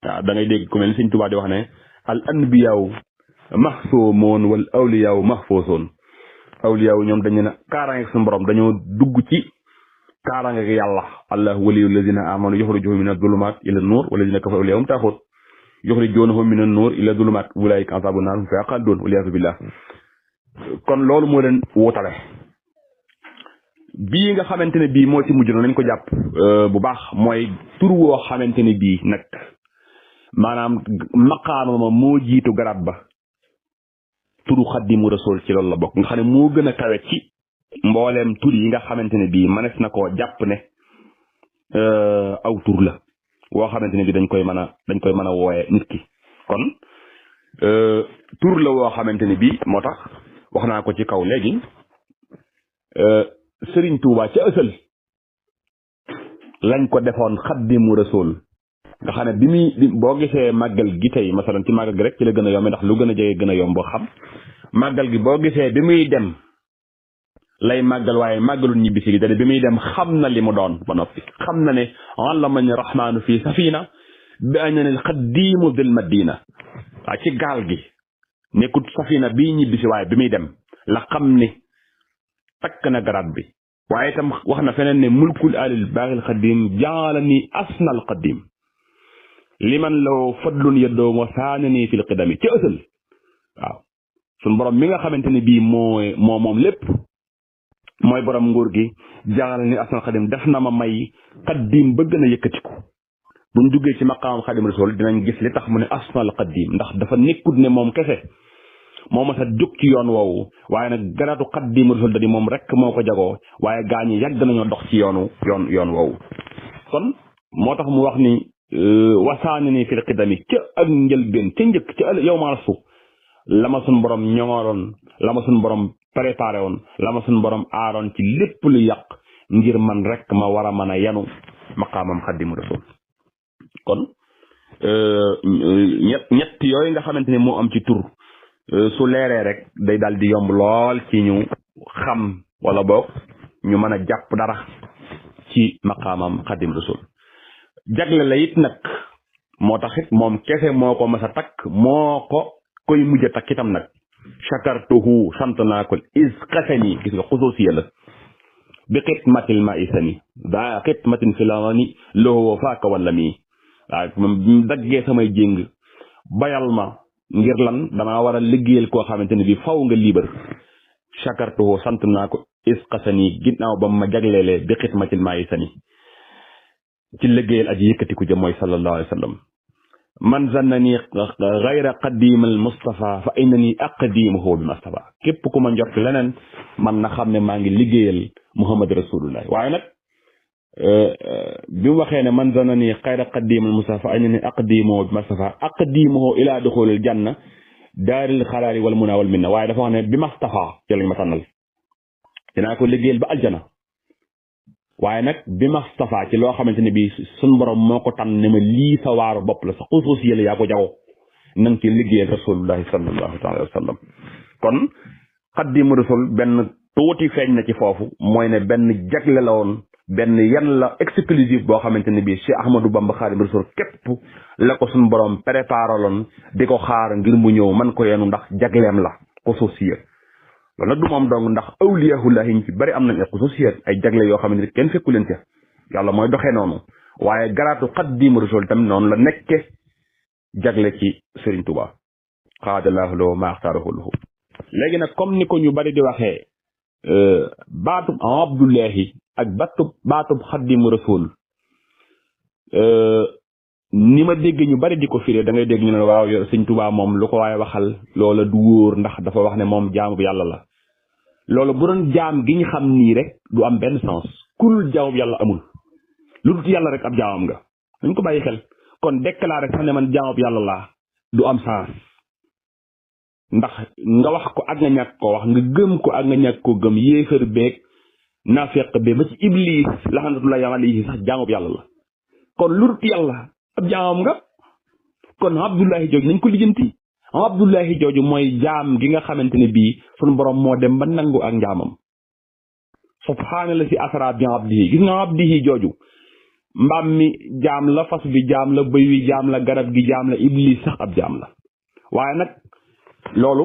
waaw da ngay dégg ku mel ni Sëñ Tuubaa di wax ne al anbiyaaw maxsoomoon wal awliyaaw maxfoosoon awliyaaw ñoom dañu ne kaaraange suñu borom dañoo dugg ci kaaraange gi yàlla allah waliyu lazina amanu yuxrijuhum min adulumaat ila nuur walazina kafaru awliyaahum taaxut yuxrijuunahum min an-nuur ila dulumaat ulaa'ika ashaabun naar hum fiihaa xaaliduun waliyaazu billaah kon loolu moo leen wutale bii nga xamante ne bii moo ci mujj na nañ ko jàpp bu baax mooy tur woo xamante ne bii nag maanaam maqaama ma moo jiitu garaat ba turu xaddimu rasul ci loolu la bokk nga xam ne moo gën a kawe ci mbooleem tur yi nga xamante ne bii mënees na koo jàpp ne aw tur la woo xamante ne bii dañ koy mën a wooye nit ki kon tur la woo xamante ne bii moo tax wax naa ko ci kaw léegi Sëriñ Tuubaa ca ësal lañ ko defoon xaddimu rasul nga xam ne bi muy boo gisee màggal gi tey masalan ci màggal gi rek ci la gën a yomb ndax lu gën a jege gën a yomb boo xam màggal gi boo gisee bi muy dem lay màggal waaye màggalul ñibbisi gi te bi muy dem xam na li mu doon ba noppi xam na ne allamani rahmaanu fii safina bi annani xaddimu dil madina waaw ci gaal gi nekkut safina bii ñibbisi waaye bi muy dem la xam ni takk na garaat bi waaye itam wax na feneen ne mulkul alil baaxil xaddim jaalani asnal xaddim liman law fadlun yeddoo wa saanani fil qidami ci ësal waaw suñ borom mi nga xamante ne bii moom lépp mooy borom nguur gi jaalani asnal xaddim def na ma may xaddim ba gën a yëkkatiku buñ duggee ci maqaamam xadim rasul dinañ gis li tax mu ne asnal qadim ndax dafa nekkut ne moom kese moo ma sa jóg ci yoon woowu waaye nag garaatu xadim rasul da di moom rek moo ko jagoo waaye gaa ñi yàgg nañoo dox ci yoon woowu kon moo tax mu wax ni wasaani ni fil xidami ca ak njëlbéen ca njëkk ca yow maa su la ma suñ borom ñoŋoroon la ma suñ borom préparé woon la ma suñ borom aaroon ci lépp lu yàq ngir man rek ma war a mën a yanu maqaamam xadim rasul kon ñett yooyu nga xamante ne moo am ci tur su leeree rek day daal di yomb lool ci ñu xam wala boog ñu mën a jàpp dara ci maqaamam xadim rasul jagle la it nag moo tax it moom kese moo ko mas a takk moo ko koy mujj a takk itam nag chakartuhu sant naa ko is xasani gis nga xusuusiya la bi xitmatil ma isani daa xitmatin filani lowoo faaka wala mii waaw moom daggee samay jéng bayal ma ngir lan damaa war a liggéeyal koo xamante ne bi faw nga liibar chakartuhu sant naa ko is xasani ginnaaw ba ma jagleelee bi xitmatil ma isani ci liggéeyal aji yëkkatiku jëm mooy sallallahu alayhi wa sallam man zannani gayra qadimal Mustafa fa innani aqdimuhu bi Mustafa képp ku ma njort leneen man na xam ne maa ngi liggéeyal Muhammad rasulullah waaye nag bi mu waxee ne man zannani gayra qadimal Mustafa fa innani aqdimuhu bi Mustafa aqdimuhu ila duxulil janna daaril xalaali wal muna wal minna waaye dafa wax ne bi Mustafa ci lañ ma tànnal dinaa ko liggéeyal ba aljana waaye nag bi Mustafa ci loo xamante ne bii suñ borom moo ko tànn ne ma lii sa waaru bopp la sa xusuus yële yaa ko jago na nga ci liggéeyal rasulullahi sallallahu taala wa sallam kon xaddimu rasul benn tuuti feeñ na ci foofu mooy ne benn jagle la woon benn yan la exclusif boo xamante ne bii Cheikh Ahmadou Bamba xaadimu rasul képp la ko suñ borom préparé loon di ko xaar ngir mu ñëw man ko yenu ndax jagleem la xusuus yële loolu nag du moom dong ndax awliyahullahi ñu ci bari am nañ ay xususiyat ay jagle yoo xam ne kenn fekku leen ca yàlla mooy doxee noonu waaye garaatu xaddimu rasul tamit noonu la nekke jagle ci Serigne Touba xaadalaahu lahu ma axtaarahu lahu léegi nag comme ni ko ñu bari di waxee baatub abdullahi ak baatub xaddimu rasul ni ma dégg ñu bari di ko firee da ngay dégg ñu ne waaw Serigne Touba moom lu ko waaye waxal loola du wóor ndax dafa wax ne moom jaamu bu yàlla la loolu bu doon jaam gi ñu xam nii rek du am benn sens kul jaamu yàlla amul lu dul yàlla rek ab jaamam nga dañ ko bàyyi xel kon déclaré sax ne man jaamu yàlla laa du am sens ndax nga wax ko ak nga ñàkk ko wax nga gëm ko ak nga ñàkk ko gëm yéefar beeg naafeq be ba ci iblis laxanatullahi alayhi sax jaamu yàlla la kon lu dul yàlla ab jaamam nga kon abdullahi jooju nañ ko lijjanti abdullahi jooju mooy jaam gi nga xamante ne bii sunu borom moo dem ba nangu ak njaamam subhaanallah si asra bi abdihi gis nga abdihi jooju mbaam mi jaam la fas bi jaam la bëy wi jaam la garab gi jaam la iblis sax ab jaam la waaye nag loolu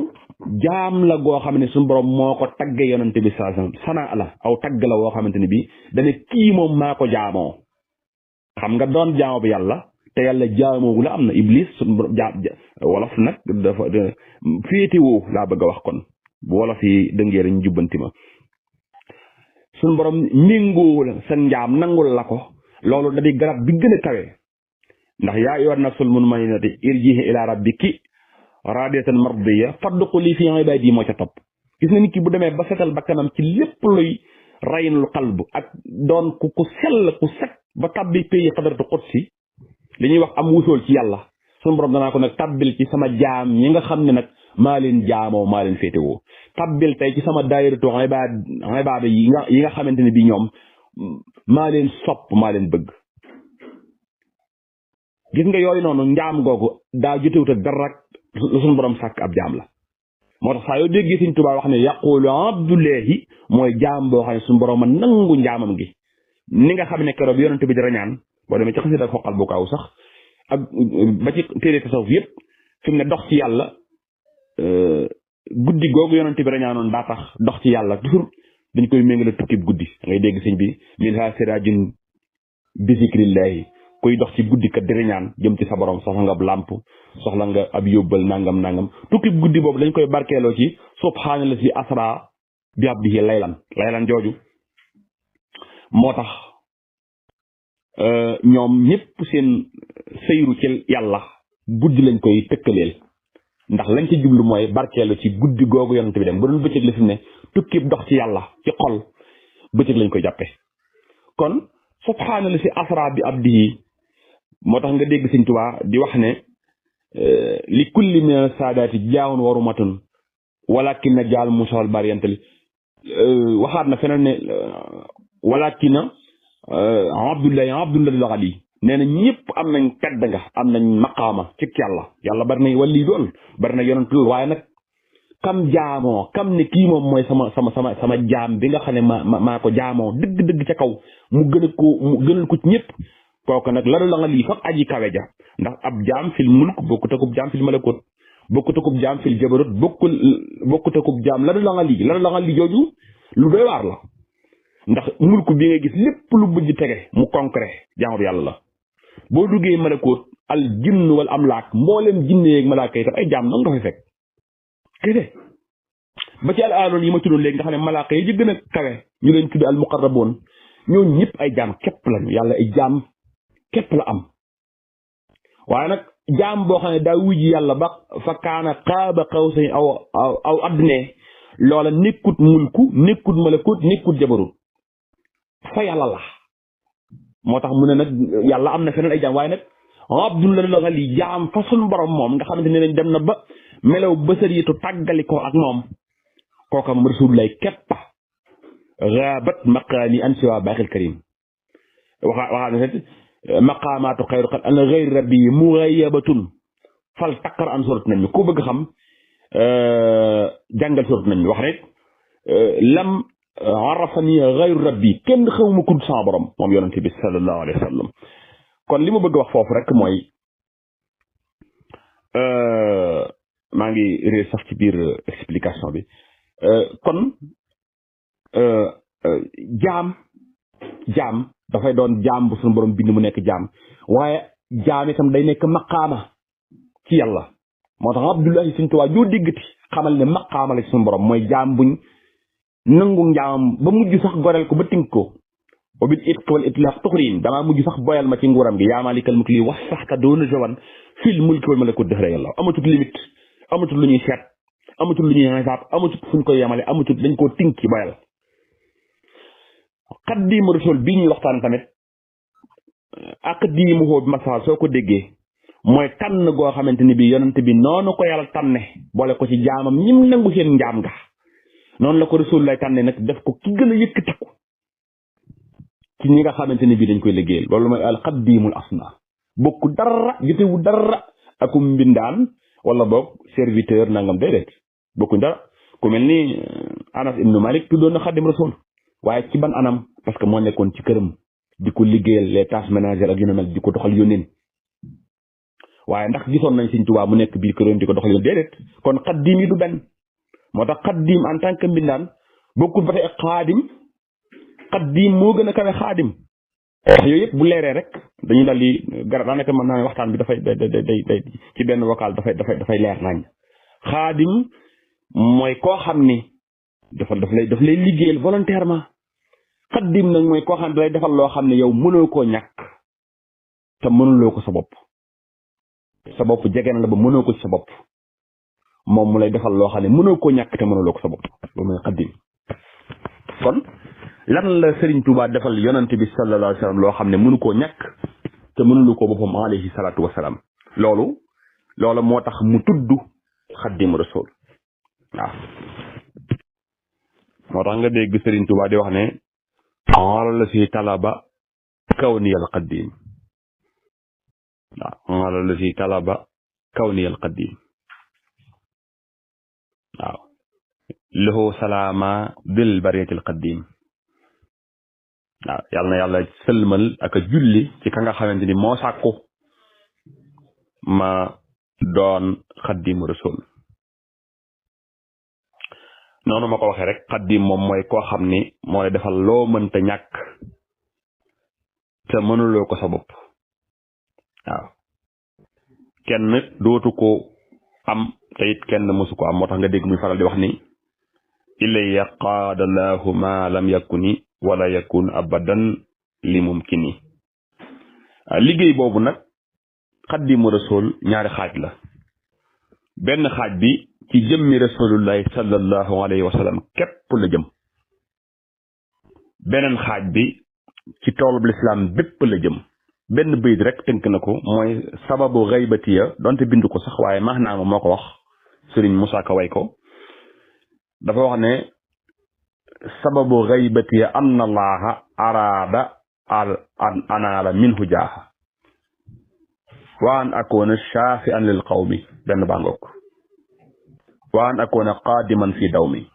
jaam la goo xam ne sunu borom moo ko tagge yonante bi saa sana la aw tagg la woo xamante ne bii dane kii moom maa ko jaamoo xam nga doon jaamoo bi yàlla te yàlla jaamoo la am na iblis wolof nag dafa féetewoo laa bëgg a wax kon bu wolof yi dëngee rek ñu jubbanti ma suñu borom méngoo la sa njaam nangul la ko loolu da di garab bi gën a kawe ndax yaa ayyuhan nafsul mutma'innati irji'i ila rabbiki radiyatan mardiya fadkhuli fi ibadi moo ca topp gis nga nit ki bu demee ba setal bakkanam ci lépp luy raynul qalb ak doon ku sell ku set ba tabbi pays xadaratu qudsi li ñuy wax am wusool ci yàlla suñu borom danaa ko nag tabbil ci sama jaam ñi nga xam ne nag maa leen jaamoo maa leen féetewoo tabbil tey ci sama daayiratu ibaada yi nga xamante ne bi ñoom maa leen sopp maa leen bëgg gis nga yooyu noonu njaam googu daa jotewut ak dara lu suñu borom sàkk ab jaam la moo tax saa yoo déggee Sëriñ Tuubaa wax ne yaqulu abdullahi mooy jaam boo xam ne suñu borom a nangu njaamam gi ni nga xam ne keroog yonent bi di rañaan boo demee ci xasida ak xoqal bu kaaw sax ak ba ci téere tasawuf yëpp fi mu ne dox ci yàlla guddi googu yonent bi rañaanoon daa tax dox ci yàlla toujours dañ koy méngale tukkib guddi da ngay dégg sëñ bi minha sirajun bi zikrillahi kuy dox ci guddi kat di rañaan jëm ci sa borom soxla nga ab làmp soxla nga ab yóbbal nangam tukkib guddi boobu dañ koy barkeeloo ci subhaanallah si asra bi abdihi laylan jooju moo tax ñoom ñëpp seen sëyru ci yàlla guddi lañ koy tëkkaleel ndax lañ ci jublu mooy barkeelu ci guddi googu yonent bi dem bu doon bëccëg la fi mu ne tukki dox ci yàlla ci xol bëccëg lañ koy jàppe kon subhaana la si asra bi abdihi moo tax nga dégg Sëñ Tuubaa di wax ne li kulli min saadaati jaawun warumatun walakin na jaal musawal bariyantali waxaat na feneen ne walakin na abdullahi laxali nee na ñëpp am nañ tedd nga am nañ maqaama ci yàlla bari na wali doon bari na yonent lool waaye nag kam jaamoo kam ne kii moom mooy sama jaam bi nga xam ne maa ko jaamoo dëgg-dëgg ca kaw mu gënal ko ci ñëpp kooku nag la nga lii fag aji kawe ja ndax ab jaam fil mulk bokkut akub jaam fil malakut bokkut akub jaam fil jabarut bokkut akub jaam la nga lii jooju lu doy waar la ndax mulk bi ngay gis lépp lu bëgg tege mu concret jaamu bi yàlla la boo duggee malakut al jinn wal amlaak mboolem jinne yeeg malaaka yi tam ay jaam noonu nga fay fekk kese ba ci al aaloon yi ma tuddoon léegi nga xam ne malaaka yi ji gën a kawe ñu leen tudde al muqarraboon ñooñu ñëpp ay jaam képp lañu yàlla ay jaam képp la am waaye nag jaam boo xam ne daa wujji yàlla ba fa kaana qaaba qawsayn aw adnaa loola nekkut mulku nekkut malakut nekkut jabarut fa yàlla la moo tax mu ne nag yàlla am na feneen ay jaam waaye nag abdullah la nga lii jaam fa sunu borom moom nga xamante ne nañ dem na ba melaw bësariitu tàggali ko ak moom kooka moom rasulullah képp gaabat maqaami an siwa baaxil karim waxaa ne maqaamaatu xayru xal an gayri rabbi mughayyabatun fal takkar an surat nañ mi ku bëgg xam jàngal surat nañ mi wax rek lam arafani gayru rabbi kenn xamuma ku dul sama borom moom yonente bi sallallahu alayhi wa sallam kon li ma bëgg wax foofu rek mooy maa ngi réer sax ci biir explication bi kon jaam dafay doon jaam bu suñu borom bind mu nekk jaam waaye jaam itam day nekk maqaama ci yàlla moo tax abdullahi Sëñ Tuubaa joo déggati xamal ne maqaama la ci suñu borom mooy jaam buñ nangu njaamam ba mujj sax goreel ko ba tink ko wa bil itq wal itlaq tuxrin damaa mujj sax boyal ma ci nguuram gi yaa maalikal mulki lii wax sax ka doona jawan fil mulki wal malakut dëxëra yàlla amatut limite amatut lu ñuy seet amatut lu ñuy xisaab amatut fuñ koy yemale amatut dañ koo tinki boyal xaddiimu rasul bii ñuy waxtaan tamit ak diimu xoo bi masaal soo ko déggee mooy tànn goo xamante ni bi yonent bi noonu ko yàlla tànne boole ko ci jaamam ñim nangu seen njaam nga noonu la ko rasul lay tànne nag def ko ki gën a yëkkatiku ci ñi nga xamante ni bii dañ koy liggéeyal loolu mooy al xaddiimul asna bokku dara jotewu dara akum mbindaan wala boog serviteur nangam déedéet bokkuñ dara ku mel ni Anas ibnu Malik tuddoon na xaddim rasul waaye ci ban anam parce que moo nekkoon ci këram di ko liggéeyal les tâches ménagères ak yu ne mel di ko doxal yónneen waaye ndax gisoon nañ Sëñ Tuubaa mu nekk biir këram di ko doxal yónneen déedéet kon xaddim yi du benn moo tax xaddim en tant que mbindaan bokkul ba tey ak xaddim moo gën a kawe xaadim wax yooyu yëpp bu leeree rek dañuy dal di garab daanaka mën naa ne waxtaan bi dafay day ci benn vocal dafay leer nañ xaadim mooy koo xam ni daf lay liggéeyal volontairement xaddim nag mooy koo xam ne dalay defal loo xam ne yow mënoo koo ñàkk te mënuloo ko sa bopp jege na la ba mënoo ko ci sa bopp moom mu lay defal loo xam ne mënoo koo ñàkk te mënuloo ko sa bopp loolu mooy xaddim kon lan la Serigne Touba defal yonante bi sallallahu alayhi wa sallam loo xam ne mënu koo ñàkk te mënulu ko boppam alayhi salaatu wasalaam loolu moo tax mu tudd xaddim rasul waaw moo tax nga dégg Serigne Touba di wax ne ala la si talaba kawniyal qaddim waaw ala la si talaba kawniyal qaddim waaw lahu salaama bil bariyatil qaddim waaw yàlla na yàlla sëlmal ak a julli ci ka nga xamante ni moo sàkku ma doon xaddimu rasul noonu ma ko waxee rek xaddim moom mooy koo xam ni moo lay defal loo mënta ñàkk te mënuloo ko sa bopp waaw kenn dootu ko am te it kenn mësu ko am moo tax nga dégg muy faral di wax ni ilayya qaadallahu ma lam yakuni wala yakun abadan li mumkini liggéey boobu nag xaddimu rasul ñaari xaaj la. benn xaaj bi ci jëmmi rasulullahi sallallahu alayhi wa sallam képp la jëm. beneen xaaj bi ci toolub lislaam bépp la jëm. benn bayit rek tënk na ko mooy sababu xaybatiya donte bindu ko sax waaye maanaam moo ko wax Sëriñ Musaa Ka way ko dafa wax ne sababu xaybatiya anna allaha araada an anaala minhu jaaha wa an akoona shaafi'an lil qawmi benn bàngook wa an akoona qaadiman fi dawmi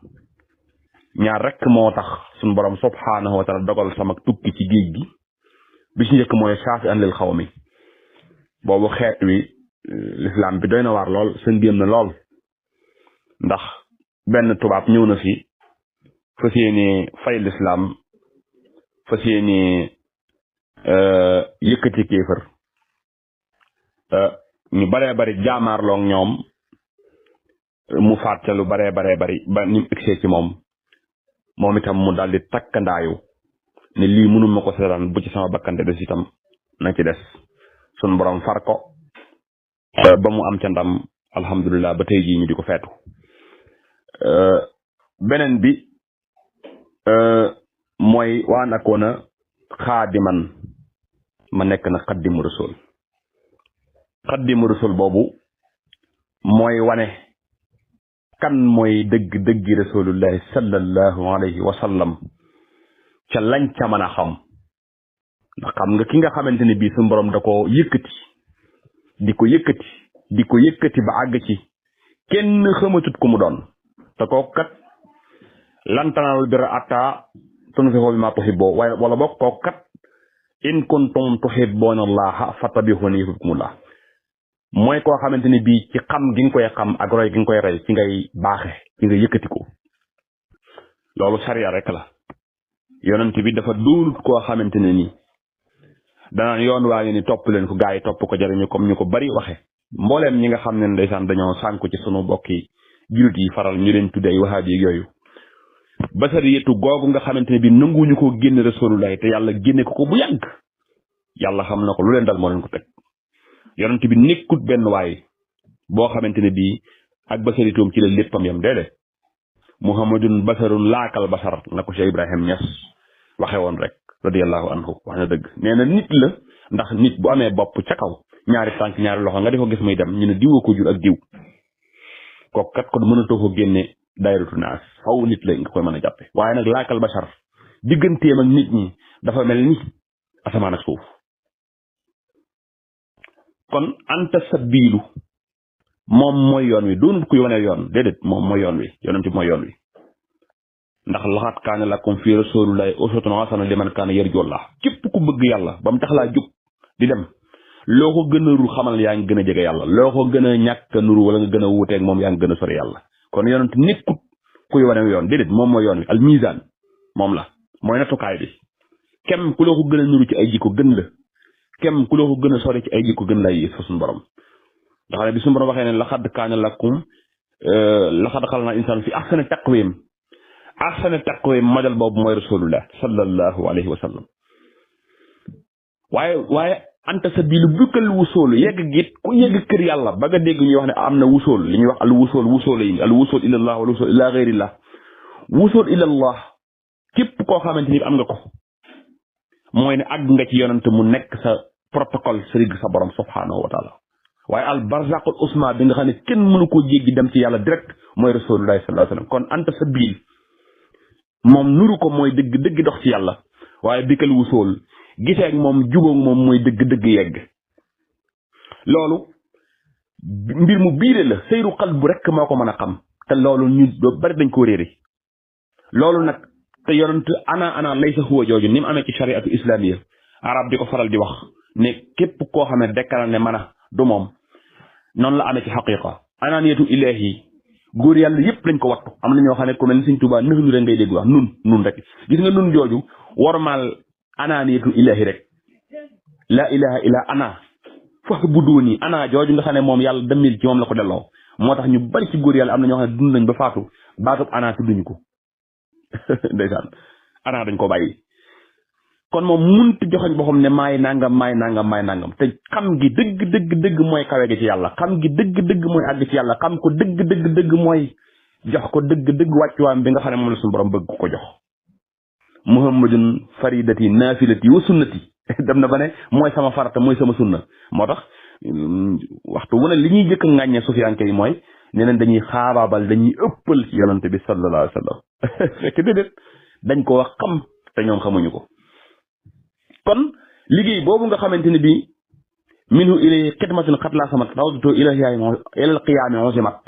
ñaar rek moo tax suñ borom subhaanahu wa taala dogal sama tukki ci géej gi bi ci njëkk mooy shaafi'an lil qawmi boobu xeet wi lislaam bi doy na waar lool sa ngéem na lool ndax benn tubaab ñëw na fi fas yéene fay lislaam fas yéene yëkkati kéefër ñu baree bari jaamaarloog ñoom mu faat ca lu baree bari ba ni mu egsee ci moom itam mu daldi takkandaayu ne lii mënul ma ko seetaan bu ci sama bakkante des itam na ci des sun borom far ko ba mu am ca ndam alhamdulilah ba tey jii ñu di ko feetu. beneen bi mooy waan akoona xaadiman ma nekk na xaddimu rasul. xaddimu rasul boobu mooy wane kan mooy dëgg rasulullahi sallallahu alayhi wa sallam ca lañ ca mën a xam ndax xam nga ki nga xamante ne bii suñu borom da ko yëkkati di ko yëkkati ba àgg ci kenn xamatut ku mu doon te kooku kat lan tanaalul birra hattaa tunfiqu mimmaa tuhibbuun wala boog kooku kat in kuntum tuhibbuuna llaaha fattabi'uunii yuhbibkumullah mooy koo xamante ne bii ci xam gi nga koy xam ak roy gi nga koy rey ci ngay baaxe ci nga yëkkati ko loolu sariya rek la. yonent bi dafa doonut koo xamante ne nii danaan yoon waa ngi ni topp leen ko gaa yi topp ko jariñu comme ñu ko bari waxe mbooleem ñi nga xam ne ndeysaan dañoo sànku ci sunu bokki julit yi faral ñu leen tudde ay wahabi ak yooyu basariyatu googu nga xamante ne bii nanguñu ko génn rasulullah te yàlla génne ko bu yàgg yàlla xam na ko lu leen dal moo leen ko teg. yonent bi nekkut benn waay boo xamante ne bii ak basaritoom ci la léppam yam déedéet muhammadun basarun laakal basar na ko Cheikh Ibrahim Niass waxe woon rek radiyallahu anhu wax na dëgg nee na nit la ndax nit bu amee bopp ca kaw ñaari tànk ñaari loxo nga di ko gis muy dem ñu ne diwoo ko jur ak diw kooku kat ko mënatoo ko génne dayratu naas faw nit la nga koy mën a jàppe waaye nag laakal basar digganteem ak nit ñi dafa mel ni asamaan ak suuf. kon anta sabilu moom mooy yoon wi doonut kuy wane yoon déedéet moom mooy yoon wi yonent bi mooy yoon wi ndax laxat kaana lakum fi rasulillahi uswatun hasana liman kaana yarjullah képp ku bëgg yàlla ba mu tax laa jóg di dem loo ko gën a ru xamal yaa ngi gën a jege yàlla loo ko gën a ñàkk a nuru wala nga gën a wuuteeg moom yaa ngi gën a sori yàlla kon yonent nekkut kuy wane yoon déedéet moom mooy yoon wi al mizan moom la mooy nattukaay bi kem ku loo ko gën a nuru ci ay jikko gën la kem ku loo ko gën a sori ci ay jikko gën lay yées fa suñu borom ndax ne bi suñu borom waxee ne laxad kaana lakum laxad xalaqnaa insaan fi ahsani taqwiim modèle boobu mooy rasulullah sallallahu alayhi wa sallam waaye anta sabilu bukkal wusool yegg git ku yegg kër yàlla ba nga dégg ñuy wax ne am na wusool li ñuy wax al wusool yi al wusool ilallah wala wusool ila gayrillah wusool ilallah képp koo xamante ni am nga ko mooy ne àgg nga ci yonante mu nekk sa protocole sërig sa borom subhanahu wa taala waaye al barzaqul usma bi nga xam ne kenn mënu koo jéggi dem ci yàlla direct mooy rasulullahi sallallahu alayhi wasallam kon anta sabil moom nuru ko mooy dëgg dox ci yàlla waaye bikal wusool gisee ak moom jubóog moom mooy dëgg yegg loolu mbir mu biire la seyru qalbu rek moo ko mën a xam te loolu ñu bari dañ koo réere loolu nag te yonent ana laysa huwa jooju ni mu amee ci shariatu islamiya arab di ko faral di wax ne képp koo xam ne dekkal ne mën a du moom noonu la amee ci xaqiqa ananiyatu ilahi góor yàlla yëpp lañ ko wattu am na ñoo xam ne ku mel ni Sëñ Tuubaa nëxlu rek ngay dégg wax nun rek gis nga nun jooju warmaal ananiyatu ilahi rek la ilaha illa ana fa'buduni ana jooju nga xam ne moom yàlla demil ci moom la ko delloo moo tax ñu bari ci góor yàlla am na ñoo xam ne dund nañ ba faatu baatub ana tudduñu ko ndeysaan ana dañ ko bàyyi kon moom munti joxoñ boppam ne maay nangam te xam gi dëgg mooy kawe gi ci yàlla xam gi dëgg mooy àgg ci yàlla xam ko dëgg mooy jox ko dëgg wàccuwaam bi nga xam ne moom la suñu borom bëgg ko jox muhammadun faridati naafilati wa sunnati dem na ba ne mooy sama farata mooy sama sunna moo tax waxtu wu ne li ñuy jëkk a ŋàññee sufiyanke yi mooy neneen dañuy xaabaabal dañuy ëppal ci yonante bi sallallahu alayhi wa sallam fekk déedéet dañ ko wax xam te ñoom xamuñu ko kon liggéey boobu nga xamante ne bii minhu ilay xidmatun xat laa samat rawdatu ilal qiyaami osimat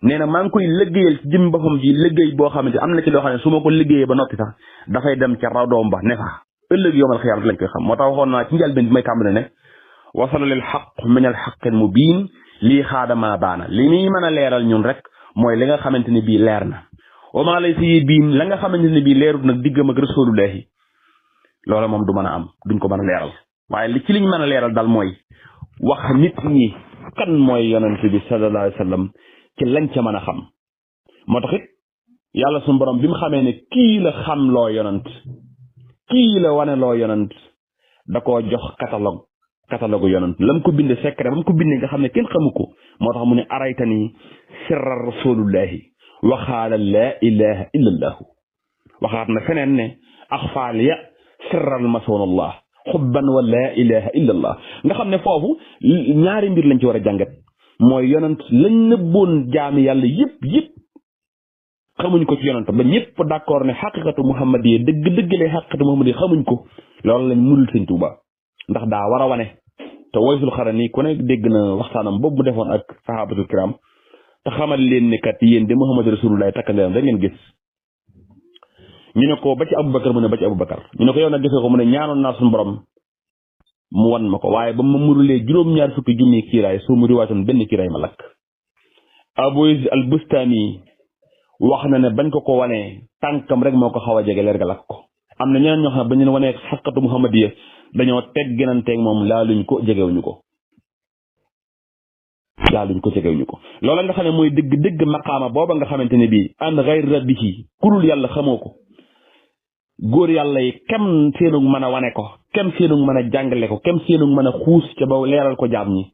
nee na maa ngi koy liggéeyal ci jëm boppam ji liggéey boo xamante am na ci loo xam ne su ma ko liggéeyee ba noppi sax dafay dem ca raw doom ba ne fa ëllëg yowmal xiyaam lañ koy xam moo tax waxoon naa ci njëlbeen bi may tàmbale ne wasala lil xaq min al xaqin mubiin lii xaadama baana li muy mën a leeral ñun rek mooy li nga xamante ne bii leer na wamaa lay si biin la nga xamante ne bii leerut nag diggam ak rasulullahi loola moom du mën a am duñ ko mën a leeral waaye li ci liñ mën a leeral daal mooy wax nit ñi kan mooy yonent bi sallallahu alayhi wa sallam ci lañ ca mën a xam moo tax it yàlla suñu borom bi mu xamee ne kii la xam loo yonent kii la wane loo yonent da koo jox catalogue yonent lam ko binde secret ba mu ko bindee nga xam ne kenn xamu ko moo tax mu ne araytani sirra rasulullahi waxaala laa ilaha illa allahu waxaat na feneen ne axfaaliya sirral masoonallah xubban wa laa ilaha illa allah nga xam ne foofu ñaari mbir lañ ci war a jàngat mooy yonent lañ nëbboon jaami yàlla yëpp xamuñ ko ci yonent ba ñëpp d'accord ne xaqiqatu muhammadiya dëgg lay xaqiqatu muhammadiya xamuñ ko loolu lañ mënul sëñ Tuuba ndax daa war a wane te Waysul Xarani ku ne dégg na waxtaanam boobu mu defoon ak sahabatul kiram te xamal leen ne kat yéen de muhammad rasulullah takkandeeram da ngeen gis ñu ne ko ba ci Aboubacar mu ne ba ci Aboubacar ñu ne ko yow nag gisee ko mu ne ñaanoon naa suñu borom mu wan ma ko waaye ba ma murulee juróom-ñaar fukki junni kiiraay soo mu riwaatoon benn kiiraay ma lakk Abu Yazid al Bustami wax na ne bañ ko wanee tànkam rek moo ko xaw a jege leer ga lakk ko am na ñeneen ñoo xam ne bañ leen wanee xaqatu muhammadiya dañoo tegginanteeg moom laaluñ ko jegewuñu ko loola nga xam ne mooy dëgg maqaama booba nga xamante ne bii an xayri rabbihi kurul yàlla xamoo ko góor yàlla yi kem seenug mën a wane ko kem seenug mën a jàngale ko kem seenug mën a xuus ca ba leeral ko jaam ñi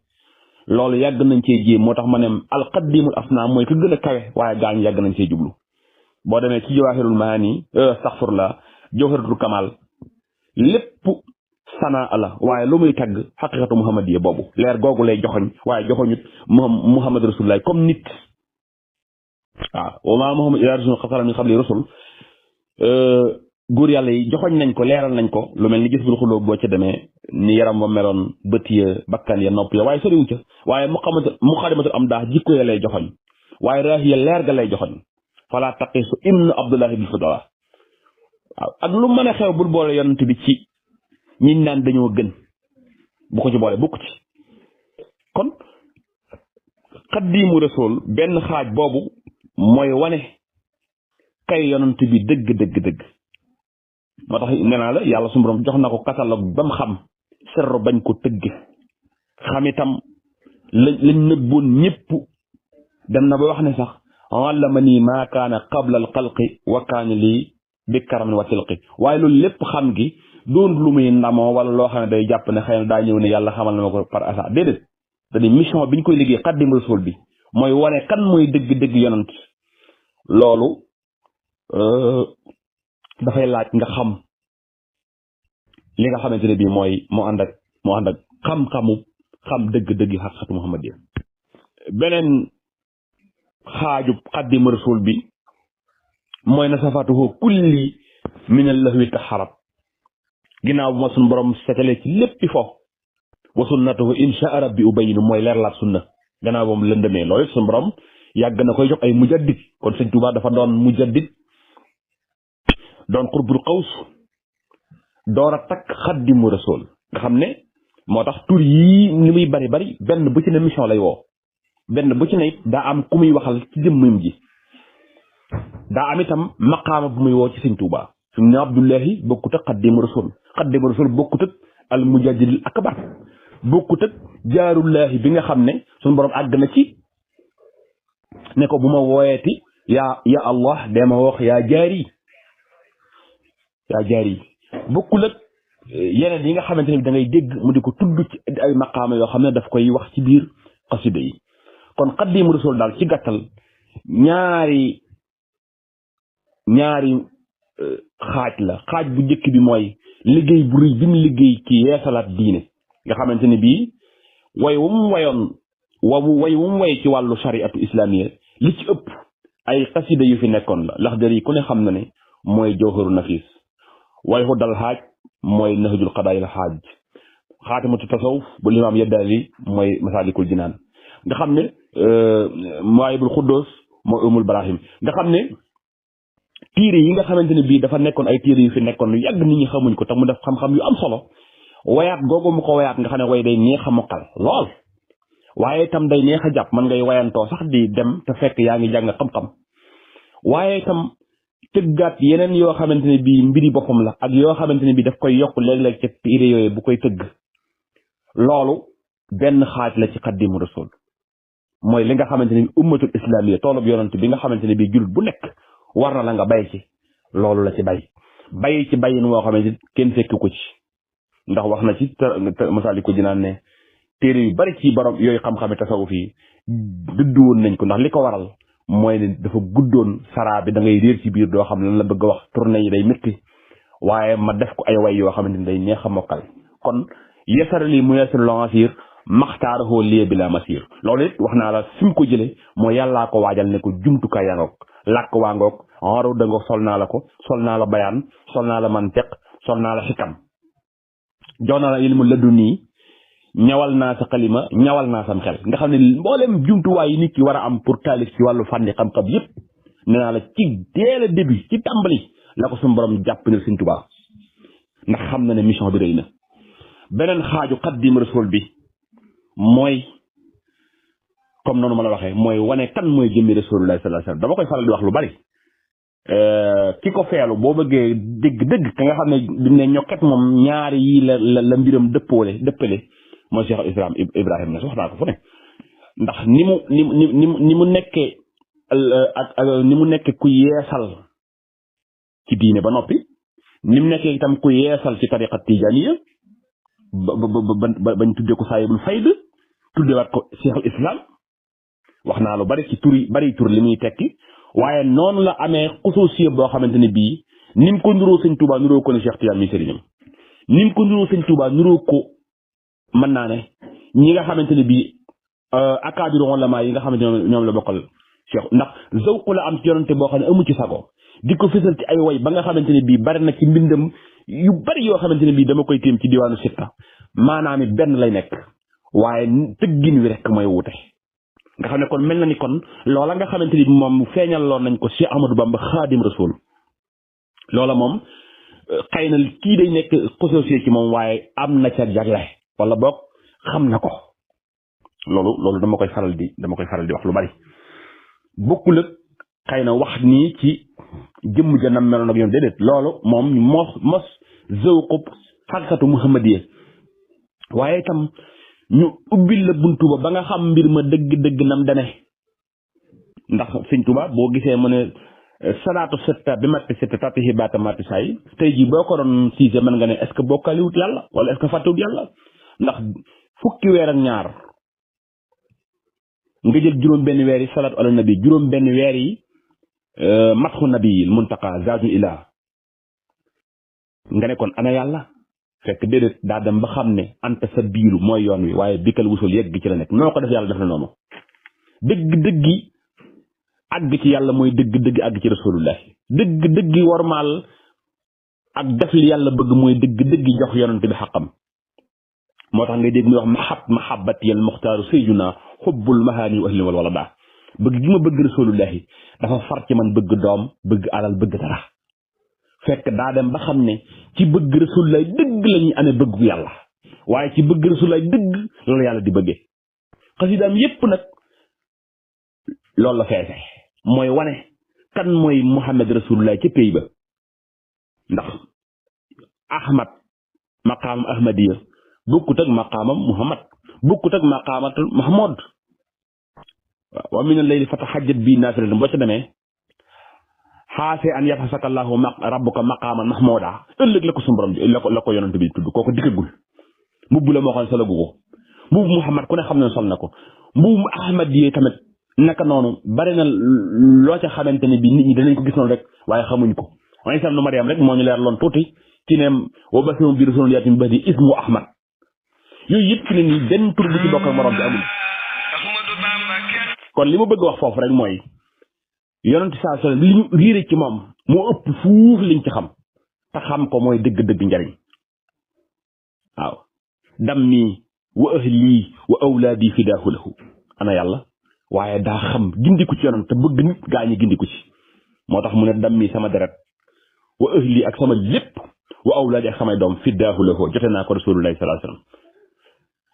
loolu yàgg nañ cee jéem moo tax ma ne alqaddimul asna mooy ku gën a kawe waaye gaañ yàgg nañ cee jublu boo demee ci jawahirul maani astaghfirullah jawharatul kamal lépp sanaa la waaye lu muy tagg xaqiqatu muhammadiya boobu leer googu lay joxoñ waaye joxoñut muhammad rasulullah comme nit waaw wa maa muhammad illaa rasulun qad xalat min qablihi rusul góor yàlla yi joxoñ nañ ko leeral nañ ko lu mel ni gis bul xuloo boo ca demee ni yaram ba meloon bët ya bakkan ya nopp ya waaye soriwu ca waaye muqaddimatul am daa jikko ya lay joxoñ waaye raahiya leer ga lay joxoñ fala taqisu ibnu abdullahi bil fudala waaw ak lu mën a xew bul boole yonent bi ci ñiñ naan dañoo gën bu ko ci boole bukk ci kon xaddiimu rasul benn xaaj boobu mooy wane kay yonent bi dëgg moo tax nee naa la yàlla suñu borom jox na ko catalogue ba mu xam serro bañ ko tëgg xam itam lañ nëbboon ñëpp dem na ba wax ne sax allama nii maa kaana qabla al xalqi wa kaana lii bi karamin wa tilqi waaye loolu lépp xam gi doon lu muy ndamoo wala loo xam ne day jàpp ne xëy na daa ñëw ne yàlla xamal na ma ko par asa déedéet c'est-à-dire mission bi ñu koy liggéey xaddim rasul bi mooy wane kan mooy dëgg yonent loolu dafay laaj nga xam li nga xamante ne bii mooy moo ànd ak xam dëgg xaqatu muhammadiya beneen xaajub xaddim rasul bi mooy nasafatuhu kulli min allahwi taxarab ginnaaw bu ma suñ borom setale ci léppi fo wa sunnatuhu insha rabbi ubayinu mooy leerlaat sunna gannaaw boobu lëndëmee loolu suñ borom yàgg na koy jox ay mujaddid kon sëñ Tuubaa dafa doon mujaddid doon xurbul xaws door a takk xaddimu rasul nga xam ne moo tax tur yii li muy bari benn bu ci ne mission lay woo benn bu ci ne it daa am ku muy waxal ci jëmmam ji daa am itam maqaama bu muy woo ci sëñ Tuubaa suñ ne Abdullahi bokkut ak xaddimu rasul bokkut ak al mujaddidil akbar bokkut ak jaarullahi bi nga xam ne suñu borom àgg na ci ne ko bu ma wooyeeti ya allah dee ma wax yaa jaari bokkul ak yeneen yi nga xamante ne bi da ngay dégg mu di ko tudd ci ay maqaama yoo xam ne daf koy wax ci biir xasida yi kon Xaadimu Rasuul daal ci gàttal ñaari xaaj la xaaj bu njëkk bi mooy liggéey bu rëy bi mu liggéey ci yeesalaat diine nga xamante ne bii way wu mu wayoon way wu mu way ci wàllu shariatu islamiya li ci ëpp ay xasida yu fi nekkoon la Laxdari ku ne xam na ne mooy jawharu nafis way fu dal xaaj mooy nahjul qadaayil xaaj xaatimatu tasawuf bu limaam Yaddaali mooy masaalikul jinaan nga xam ne mawaahibul xuddoos mooy umul barahim nga xam ne téere yi nga xamante ne bii dafa nekkoon ay téere yu fi nekkoon yàgg nit ñi xamuñ ko te mu def xam-xam yu am solo wayaat googu mu ko wayaat nga xam ne way day neex a mokkal lool waaye itam day neex a jàpp mën ngay wayantoo sax di dem te fekk yaa ngi jàng xam-xam waaye itam tëggaat yeneen yoo xamante ne bii mbiri boppam la ak yoo xamante ne bii daf koy yokk léeg-léeg ca téere yooyu bu koy tëgg loolu benn xaaj la ci Xaadimu Rasuul mooy li nga xamante ne bii ummatul islamiya toolub yonent bi nga xamante ne bii jullit bu nekk war na la nga bay ci loolu la ci bay ci bayin woo xamante kenn fekk ko ci ndax wax na ci Masaalikul Jinaan ne téere yu bari ci borom yooyu xam-xami tasawuf yi dëddu woon nañ ko ndax li ko waral mooy ne dafa guddoon saraa bi da ngay réer ci biir doo xam lan la bëgg a wax tournée yi day métti waaye ma def ko ay way yoo xamante ni day neex a mokkal kon yesara lii mu yesar lancir maxtaarahoo lie bi la masir loolu it wax naa la fi mu ko jële mooy yàllaa ko waajal ne ko jumtukaay yaa ngoog làkk waa ngoog enro da ngoog sol naa la ko sol naa la bayaan sol naa la mantiq sol naa la xikam jox naa la ilmu laddu nii ñawal naa sa xalima ñawal naa sam xel nga xam ne mboolem jumtuwaay yi nit ki war a am pour taalif ci wàllu fànni xam-xam yëpp nee naa la ci dès le début ci tàmbali la ko suñu borom jàpp ne Sëñ Tuubaa ndax xam na ne mission bi rëy na beneen xaaju Xaadimu Rasuul bi mooy comme noonu ma la waxee mooy wane kan mooy jëmmi Rasulullaahi sallallaahu alayhi wa sallam dama koy faral di wax lu bari ki ko feelu boo bëggee dëgg ka nga xam ne bi ne ñokket moom ñaari yii la mbiram dëppale mooy Cheikh Islam Ibrahima Niass wax naa ko fu ne ndax ni mu nekkee ni mu nekkee ku yeesal ci diine ba noppi ni mu nekkee itam ku yeesal ci tariqa tijaaniya bañ tuddee ko saayibul fayd tuddewaat ko Cheikh Islam wax naa lu bari ci bari tur li muy tekki waaye noonu la amee xusuusiya boo xamante ne bii ni mu ko nuroo Sëñ Tuubaa nuroo ko ne Cheikh Tidiane mi sëriñam ni mu ko nuroo Sëñ Tuubaa nuroo ko mën naa ne ñi nga xamante ne bii akaabiru ulama yi nga xamante ne ñoom la bokkal Cheikh ndax zawq la am ci yonante boo xam ne amu ci sago di ko fësal ci ay way ba nga xamante ne bii bari na ci mbindam yu bari yoo xamante ne bii dama koy téem ci diwaanu sitta maanaam it benn lay nekk waaye tëggin wi rek mooy wuute nga xam ne kon mel na ni kon loola nga xamante ni moom feeñal loon nañ ko Cheikh Ahmadou Bamba Xaadim Rasul loola moom xëy na kii day nekk xososiye ci moom waaye am na ca jagle wala boog xam na ko loolu dama koy faral di wax lu bari bokkul ak xëy na wax nii ci jëmm ja nam meloon ak yoon déedéet loolu moom mos zawqub xalsatu muhammadiya waaye itam ñu ubbil la buntu ba nga xam mbir ma dëgg-dëgg nam deme ndax Sëñ Tuubaa boo gisee mu ne salaatu setta bi matti setta tatihi baata matti saay tey jii boo ko doon siise mën nga ne est-ce que bokkaliwut yàlla wala est-ce que fàttewut yàlla ndax fukki weer ak ñaar nga jël juróom benn weer yi salaatu ala nabi juróom benn weer yi matxu nabiyil muntaqa zaadul ilah nga ne kon ana yàlla fekk déedéet daa dem ba xam ne anta sa biiru mooy yoon wi waaye bikkal wusul yegg ci la nekk noo ko def yàlla def na noonu dëgg-dëggi àgg ci yàlla mooy dëgg-dëgg àgg ci rasulullahi dëgg-dëggi warmaal ak def li yàlla bëgg mooy dëgg-dëggi jox yonante bi xaqam moo tax ngay dégg muy wax mahabbat yal muxtaaru sayyiduna xubbul mahaani wa ahli wal wala baax bëgg gi ma bëgg rasulullahi dafa far ci man bëgg doom bëgg alal bëgg dara fekk daa dem ba xam ne ci bëgg rasulullahi dëgg la ñuy amee bëggu yàlla waaye ci bëgg rasulullahi dëgg loolu yàlla di bëggee xasidaam yépp nag loolu la feese mooy wane kan mooy Muhammad rasulullahi ca pays ba ndax Ahmad maqaamam Ahmadiya bokkut ak maqaamam Muhammad bokkut ak maqaamatul Mahmoud wa mina layli fatahajjat bi naafilatan boo ca demee xaase an yabxasaka allahu rabbuka maqaaman mahmuuda ëllëg la ko suñu borom la ko yonent bi tudd kooku dikkagul mbubb la moo xam ne solagu ko mbubb Muhammad ku ne xam ne sol na ko mbubb Ahmad yi tamit naka noonu bari na loo ca xamante ne bi nit ñi danañ ko gis noonu rek waaye xamuñ ko waaye sam nu Mariam rek moo ñu leer loon tuuti ci ne wa basirum bi rasulun yaatin min ba'di ismu Ahmad yooyu yëpp fi ne nii benn tur bu ci bokk ak morom bi amul kon li ma bëgg wax foofu rek mooy yonent saa sallam li ñu riire ci moom moo ëpp fuuf liñ ci xam te xam ko mooy dëgg-dëgg njariñ waaw dammi wa ahli wa awlaadi fidaahu lahu ana yàlla waaye daa xam gindiku ci yonent te bëgg nit gaa ñi gindiku ci moo tax mu ne dammi sama deret wa ahli ak sama lépp wa awlaadi ak samay doom fidaahu lahu jote naa ko rasulullahi sallallahu alayhi wasallam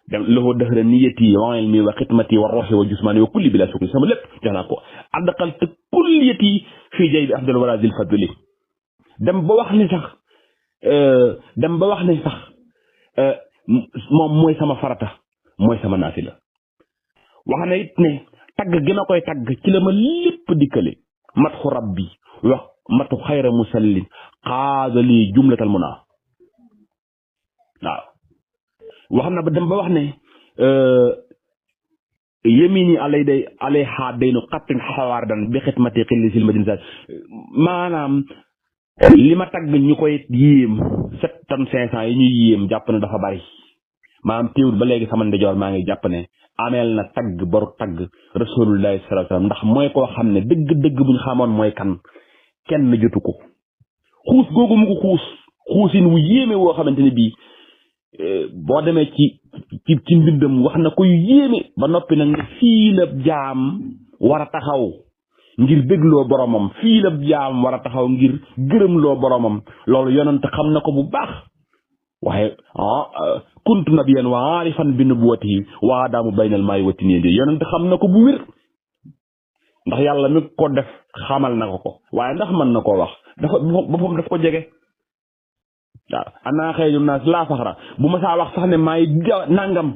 dem lahu dëxra niyati wa ilmi wa xidmati wa ruuxi wa jusmani wa kulli bila sukli sama lépp jox naa ko adqaltu kulliyati fii jaybi afdal wala zil fadli dem ba wax ne sax moom mooy sama farata mooy sama naafila wax na it ne tagg gi ma koy tagg ci la ma lépp dikkale matxu rabbi wax matu xayra musallin xaadali jumlatal munaa waaw wax na ba dem ba wax ne yemini alay xaat day nu xattin xawaar dan bi xitmati xilli sil madina sa maanaam li ma tagg ñu koy yéem 7 tonnes 500 yi ñuy yéem jàpp ne dafa bari maanaam teewul ba léegi sama ndijoor maa ngi jàpp ne ameel na tagg boru tagg rasulullahi sallallahu alayhi wasallam ndax mooy koo xam ne dëgg-dëgg buñ xamoon mooy kenn jotu ko xuus googu mu ko xuusin wu yéeme woo xamante ne bii boo demee ci mbindam wax na ko yu yéeme ba noppi nag ne fii la jaam war a taxaw ngir bégloo boromam fii la jaam war a taxaw ngir gërëmloo boromam loolu yonent xam na ko bu baax waaye kuntu nabiyan wa aarifan bi nubuwwatihi wa adaamu baynal maa'i wa tiniin yonent xam na ko bu wér ndax yàlla mi ko def xamal na ko waaye ndax mën na koo wax dafa boppam daf ko jege waaw ana xëy na laa faxara bu ma saa wax sax ne maay nangam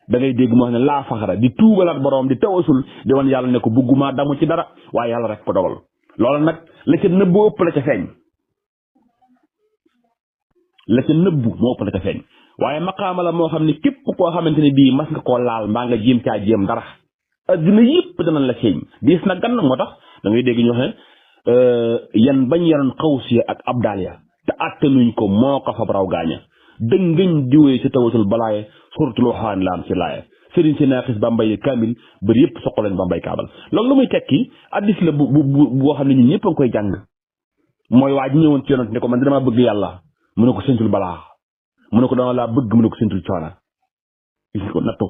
da ngay dégg moo xam ne laa faxara di tuubalaat borom di tawasul di wan yàlla ne ko bëgguma damu ci dara waaye yàlla rek ko dogal loolu nag la ca nëbbu ëpp la ca feeñ waaye maqaama la moo xam ne képp koo xamante ne bii mas nga koo laal mbaa nga jéem caa jéem dara adduna yëpp danañ la feeñ diis na gan moo tax da ngay dégg ñu wax ne yan bañ yanoon xawsiya ak abdaaliya te attanuñ ko moo ko fab raw gaaña dëngañ diwee ci tawatul balaaye suratul waxaan la am ci laaye sëriñ si naaxis bambay kaamil bëri yëpp soqo leen bambay kaabal loolu lu muy tekki addis la bu boo xam ne ñun ñëpp a ngi koy jàng mooy waa ji ñëwoon ci yonent ne ko man dama bëgg yàlla mu ne ko sentul balaa mu ne ko dama laa bëgg mu ne ko sentul coona gis ko nattu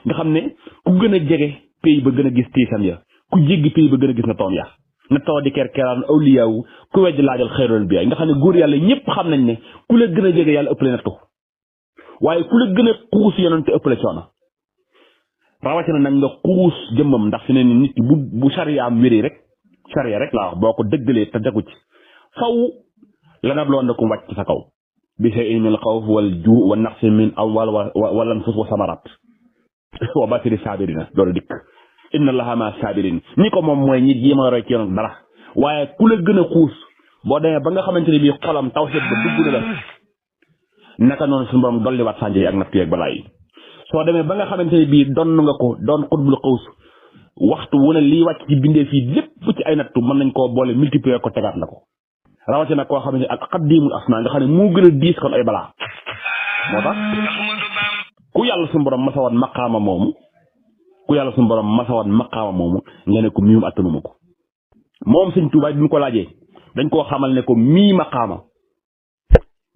nga xam ne ku gën a jege pays ba gën a gis tiisam ya ku jéggi pays ba gën a gis na toom ya na taw di kerkeraan awliyaawu ku wejj laajal xeeroon bi ay nga xam ne góor yàlla ñëpp xam nañ ne ku la gën a jege yàlla ëppale nattu waaye ku la gën a xuus yonent ëppale coono rawatina nag nga xuus jëmmam ndax fi ne ni nit ki bu sariyaam wéri rek sariya rek laa wax boo ko dëggalee te degu ci faw la nabloon na ko wàcc sa kaw bi shay'in min al-xawf wal juu' wa naqsin min amwal wal anfus wa samarat wa bashiri saabirina loolu dikk inna allaha ma sabirin ñi ko moom mooy ñi jéem a roy ci yoon dara waaye ku la gën a xuus boo demee ba nga xamante ne bii xolam tawhid ba dugg na la naka noonu suñu borom dolliwaat sànje yi ak natt yeeg balaa yi soo demee ba nga xamante ne bii donn nga ko doon xutbul xaws waxtu wu ne liy wàcc ci bindee fii lépp ci ay nattu mën nañ koo boole multiplier ko tegaat la ko rawatina koo xamante ne ak xaddimul asnaa nga xam ne moo gën a diis kon ay balaa moo tax ku yàlla suñu borom masa woon maqaama moomu nga ne ko mium attanuma ko moom sëñ Tuubaa bi mu ko laajee dañ koo xamal ne ko mii maqaama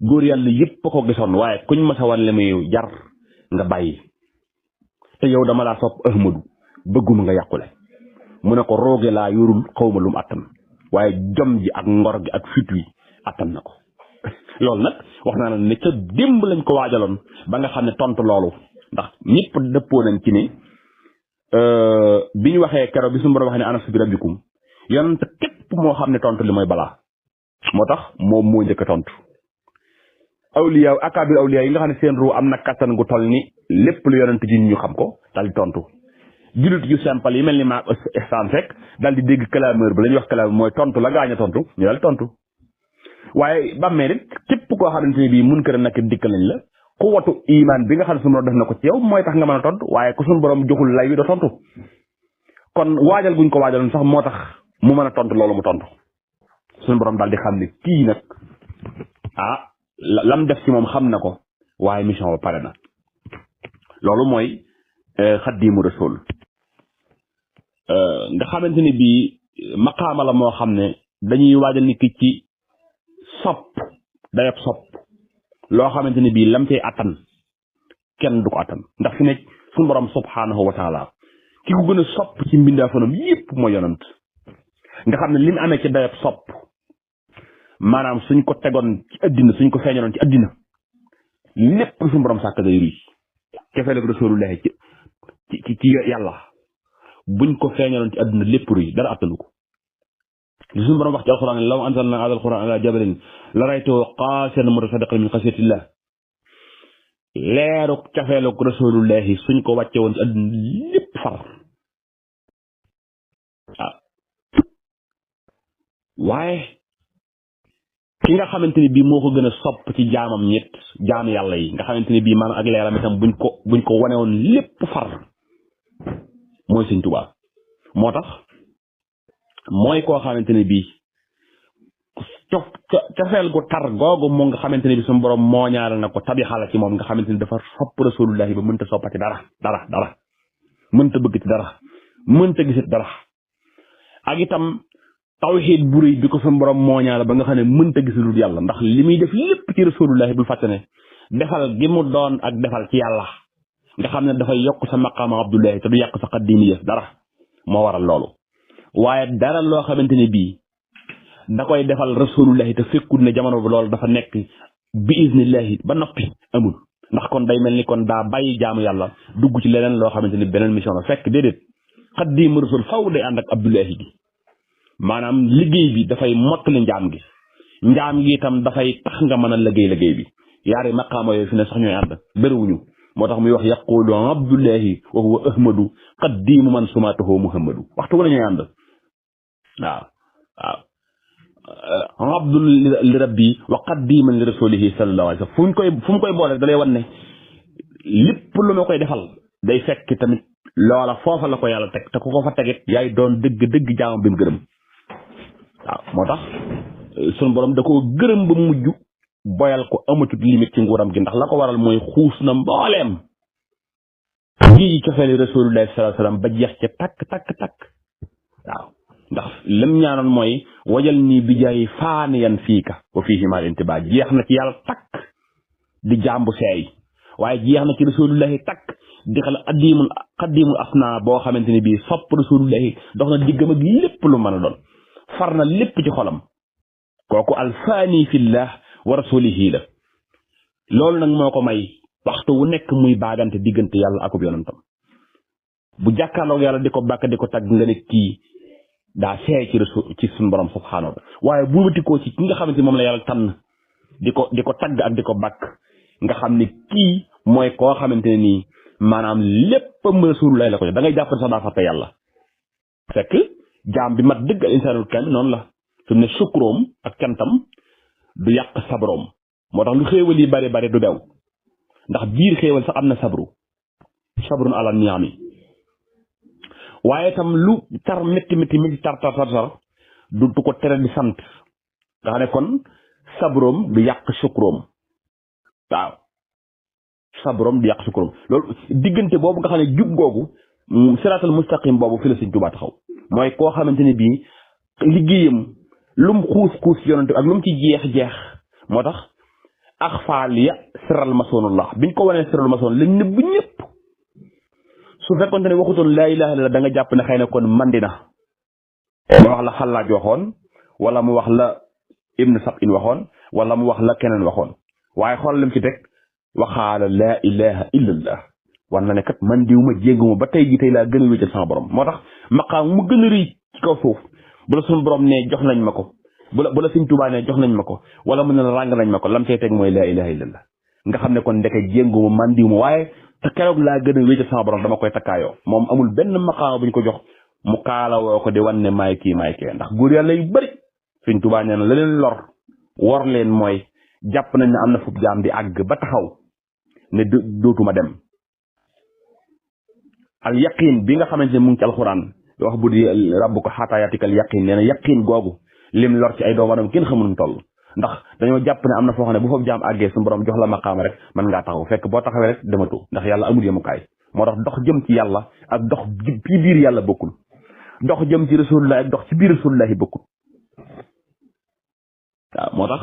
góor yàlla yëpp a ko gisoon waaye kuñ masa woon le muy jar nga bàyyi te yow dama laa sopp Ahmadu bëgguma nga yàqule mu ne ko rooge laa yorul xawma lu mu attan waaye jom ji ak ngor gi ak fit wi attan na ko loolu nag wax naa ne ca démb lañ ko waajaloon ba nga xam ne tontu loolu ndax ñëpp dëppoo nañ ci ne bi ñu waxee keroog bi suñu borom waxee ne anastu bi rabbikum yonent képp moo xam ne tontu li mooy balaa moo tax moom moo njëkk a tontu awliya akaabir awliya yi nga xam ne seen ruu am na kattan gu toll ni lépp lu yonent ji ñu xam ko dal di tontu jullit yu simple yi mel ni maa ihsaan fekk daal di dégg clameur ba la ñuy wax clameur mooy tontu la gaañ a tontu ñu daal tontu waaye bàmmeel it képp koo xamante ne bii mun kër nak dikkal nañ la ku watu iman bi nga xam ne suñu borom def na ko ci yow mooy tax nga mën a tontu waaye ku suñu borom joxul lay wi doo tontu kon waajal guñ ko waajaloon sax moo tax mu mën a tontu loolu mu tontu suñu borom daal di xam ne kii nag lam def ci moom xam na ko waaye mission ba pare na loolu mooy xaddiimu rasul nga xamante ni bii maqaama la moo xam ne dañuy waajal nit ki ci sopp dayab sopp loo xamante ni bii lam cay attan kenn du ko attan ndax fi nekk suñu borom subhaanahu wa taala ki ko gën a sopp ci mbindaafanam yépp mooy yonant nga xam ne li mu amee ci dayab sopp maanaam suñ ko tegoon ci addina suñ ko feeñaloon ci addina lépp suñu borom sàkk day ruy kefeel ak rasulullahi ci yàlla buñ ko feeñaloon ci addina lépp ruy dara attanu ko li suñu borom wax ci alquran law anzalna hada alquran ala jabalin la raytahu qaasiyan mutasaddiqan min xasyatillah leeruk cafeeluk rasulullahi suñ ko wàcce woon ci addina lépp far waaye ki nga xamante ni bii moo ko gën a sopp ci jaamam ñett jaam yàlla yi nga xamante ni bii maanaam ak leeram itam buñ ko wane woon lépp far mooy Sëñ Tuubaa moo tax mooy koo xamante ne bii cofeel gu tar googu moo nga xamante ne bii suñu borom mooñaale na ko tabi xala ci moom nga xamante ni dafa sopp rasulullahi ba mënta soppati dara mënta bëggati dara mënta gisati dara ak itam tawxiid bu rëy bi ko suñu borom mooñaale ba nga xam ne mënta gis lu dul yàlla ndax li muy def lépp ci rasulullahi bul fàtte ne defal gi mu doon ak defal ci yàlla nga xam ne dafay yokk sa maqaama abdullahi te du yàq sa xaddimiya dara moo waral loolu waaye dara loo xamante ne bii da koy defal rasulullahi te fekkul ne jamono bi loolu dafa nekk bi iznillahi ba noppi amul ndax kon day mel ni kon daa bàyyi jaamu yàlla dugg ci leneen loo xamante ni beneen mission la fekk déedéet xaddimu rasul faw day ànd ak abdullahi gi maanaam liggéey bi dafay mottali njaam gi itam dafay tax nga mën a liggéey bi yaari maqaama yooyu fi ne sax ñooy ànd bëriwuñu moo tax muy wax yaqulu abdullahi wa huwa ahmadu qaddimu man sumatuhu muhammadu waxtu wala ñooy ànd waaw abdul li rabbi wa qaddiman li rasulihi sallallahu alayhi wa sallam fu mu koy boole da lay wan ne lépp lu ma koy defal day fekk tamit loola foofa la ko yàlla teg te ku ko fa tegit yaay doon dëgg jaamam bi mu gërëm waaw moo tax sunu borom da koo gërëm ba mujj boyal ko amatut limite ci nguuram gi ndax la ko waral mooy xuus na mbooleem lii cofeeli rasulullahi sallallahu alayhi wa sallam ba jeex ca takk waaw ndax lam ñaanoon mooy wajal nii bi jaay faaniyan fiika wa fiihi maal intibaa jeex na ci yàlla takk di jàmbu seey waaye jeex na ci rasulullahi takk di xala xaddimul asna boo xamante ni bii sopp rasulullahi dox na diggam ak lépp lu mën a doon far na lépp ci xolam kooku alfaani fillah wa rasulihi la loolu nag moo ko may waxtu wu nekk muy baagante diggante yàlla akub yonantam bu jàkkaarloog yàlla di ko bàkk di ko tagg nga ne kii daa seey ci suñu borom subhaanahu wa taala waaye bu watikoo ci ki nga xamante ni moom la yàlla tànn di ko tagg ak di ko bàkk nga xam ne kii mooy koo xamante ne nii maanaam léppam rasulullah la ko jox da ngay jàpp sax daa fàtte yàlla fekk jaam bi mat dëgg al insaanul kaamil noonu la su ne sukroom ak cantam du yàq sabroom moo tax lu xéewal yi bari du bew ndax biir xéewal sax am na sabrun ala niami waaye itam lu tar métti tar du ko tere di sant nga xam ne kon sabroom du yàq sukroom waaw sabroom du yàq sukroom loolu diggante boobu nga xam ne jub googu siraatal mustaqim boobu fi la Sëñ Tuubaa taxaw mooy koo xamante ne bii liggéeyam lum xuus yonante ak lum ci jeex moo tax axfaaliya siral masoonullah biñ ko wanee siral masoon lañ nëbb ñëpp su fekkoon ne waxutoon laa ilaaha illallaah da nga jàpp ne xëy na kon mandina mu wax la Xallaaj waxoon wala mu wax la Ibn Sab'in waxoon wala mu wax la keneen waxoon waaye xool lim ci teg waxaala laa ilaaha illallaah war na ne kat man diw ma jénguma ba tey ji tey laa gën a wéetal sama borom moo tax maqaam mu gën a rëy ci kaw suuf bu la suñu borom ne jox nañ ma ko bu la Sëñ Tuubaa ne jox nañ ma ko wala mu ne la ràng nañ ma ko lam cay teg mooy laa ilaaha illallaah nga xam ne kon ndeke jénguma man diw ma waaye te keroog laa gën a wécc sama borom dama koy takkaayoo moom amul benn maqaama bu ñu ko jox mu kaala woo ko di wan ne maay kii ndax góor yàlla yu bëri Sëñ Tuubaa nee na la leen lor wor leen mooy jàpp nañ ne am na fu jaam di àgg ba taxaw ne dootuma dem. al yaqin bi nga xamante ne mu ngi ci alxuraan wax bu di rabbuka xataa yaatikal yaqin nee na yaqin googu lim lor ci ay doomu aadama kenn xamul nu toll ndax dañoo jàpp ne am na foo xam ne bu foofu jaam àggee suñu borom jox la maqaama rek mën ngaa taxaw fekk boo taxawee rek dematu ndax yàlla amul yemukaay moo tax dox jëm ci yàlla ak dox ci biir yàlla bokkul dox jëm ci rasulullah ak dox ci biir rasulullah yi bokkul waaw moo tax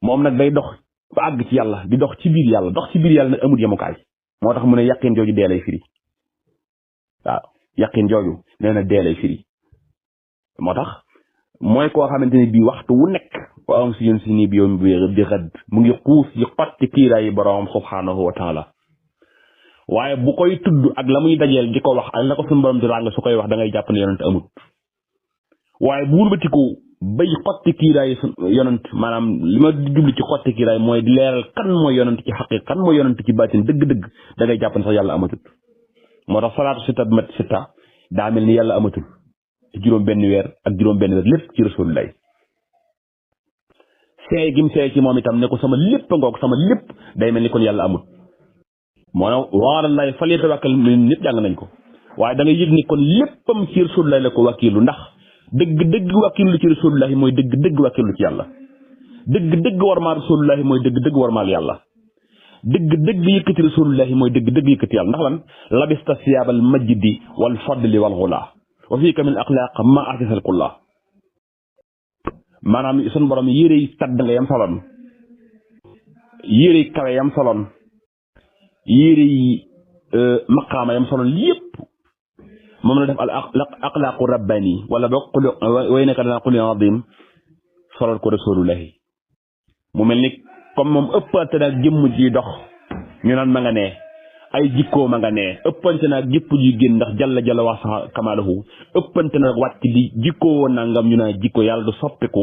moom nag day dox ba àgg ci yàlla di dox ci biir yàlla dox ci biir yàlla nag amul yemukaay moo tax mu ne yaqin jooju dee lay firi waaw yaqin jooju nee na dee lay firi moo tax mooy koo xamante ne bii waxtu wu nekk wa am si yéen si nii bi yow di xëdd mu ngi xuus di xotti kiiraay yi borom subhaanahu wa taala waaye bu koy tudd ak la muy dajeel di ko wax ak la ko suñu borom di ràng su koy wax da ngay jàpp ne yonent amut waaye bu wëlbatiku bay xotti kiiraay yonent maanaam li ma jubli ci xotti kiiraay mooy di leeral kan mooy yonent ci xaqiq kan mooy yonent ci baatin dëgg-dëgg da ngay jàpp ne sax yàlla amatut moo tax salaatu sitta bi mat sitta daa mel ni yàlla amatul juróom benn weer ak juróom benn weer lépp ci rasulullah seey gim seey ci moom itam ne ko sama lépp ngoog sama lépp day mel ni kon yàlla amut moo ne waalallahi fal yatawakkal nit jàng nañ ko waaye da ngay yëg ni kon léppam ci rasulullah la ko wakiilu ndax dëgg wakiilu ci rasulullah mooy dëgg wakiilu ci yàlla dëgg warmaal rasulullah mooy dëgg warmaal yàlla dëgg yëkkati rasulullah mooy dëgg yëkkati yàlla ndax lan labista siyaabal majdi wal fadli wal xulaa wa fiika min axlaaq ma atisal kulla maanaam sun borom yére yi tadd nga yam soloon yére yi kawe yam soloon yére yi maqaama yam soloon yépp moom la def al axlaaqu rabbani wala boog way nekka dana xuli adim solol ko rasulullahi mu mel ni comme moom ëppante nag jëmm ji dox ñu naan ma nga nee ay jikkoo ma nga nee ëppante nag jëpp ji génn ndax jalla wax sax kamaalahu ëppante nag wàcc di jikkoo nangam ñu naan jikko yàlla du soppiku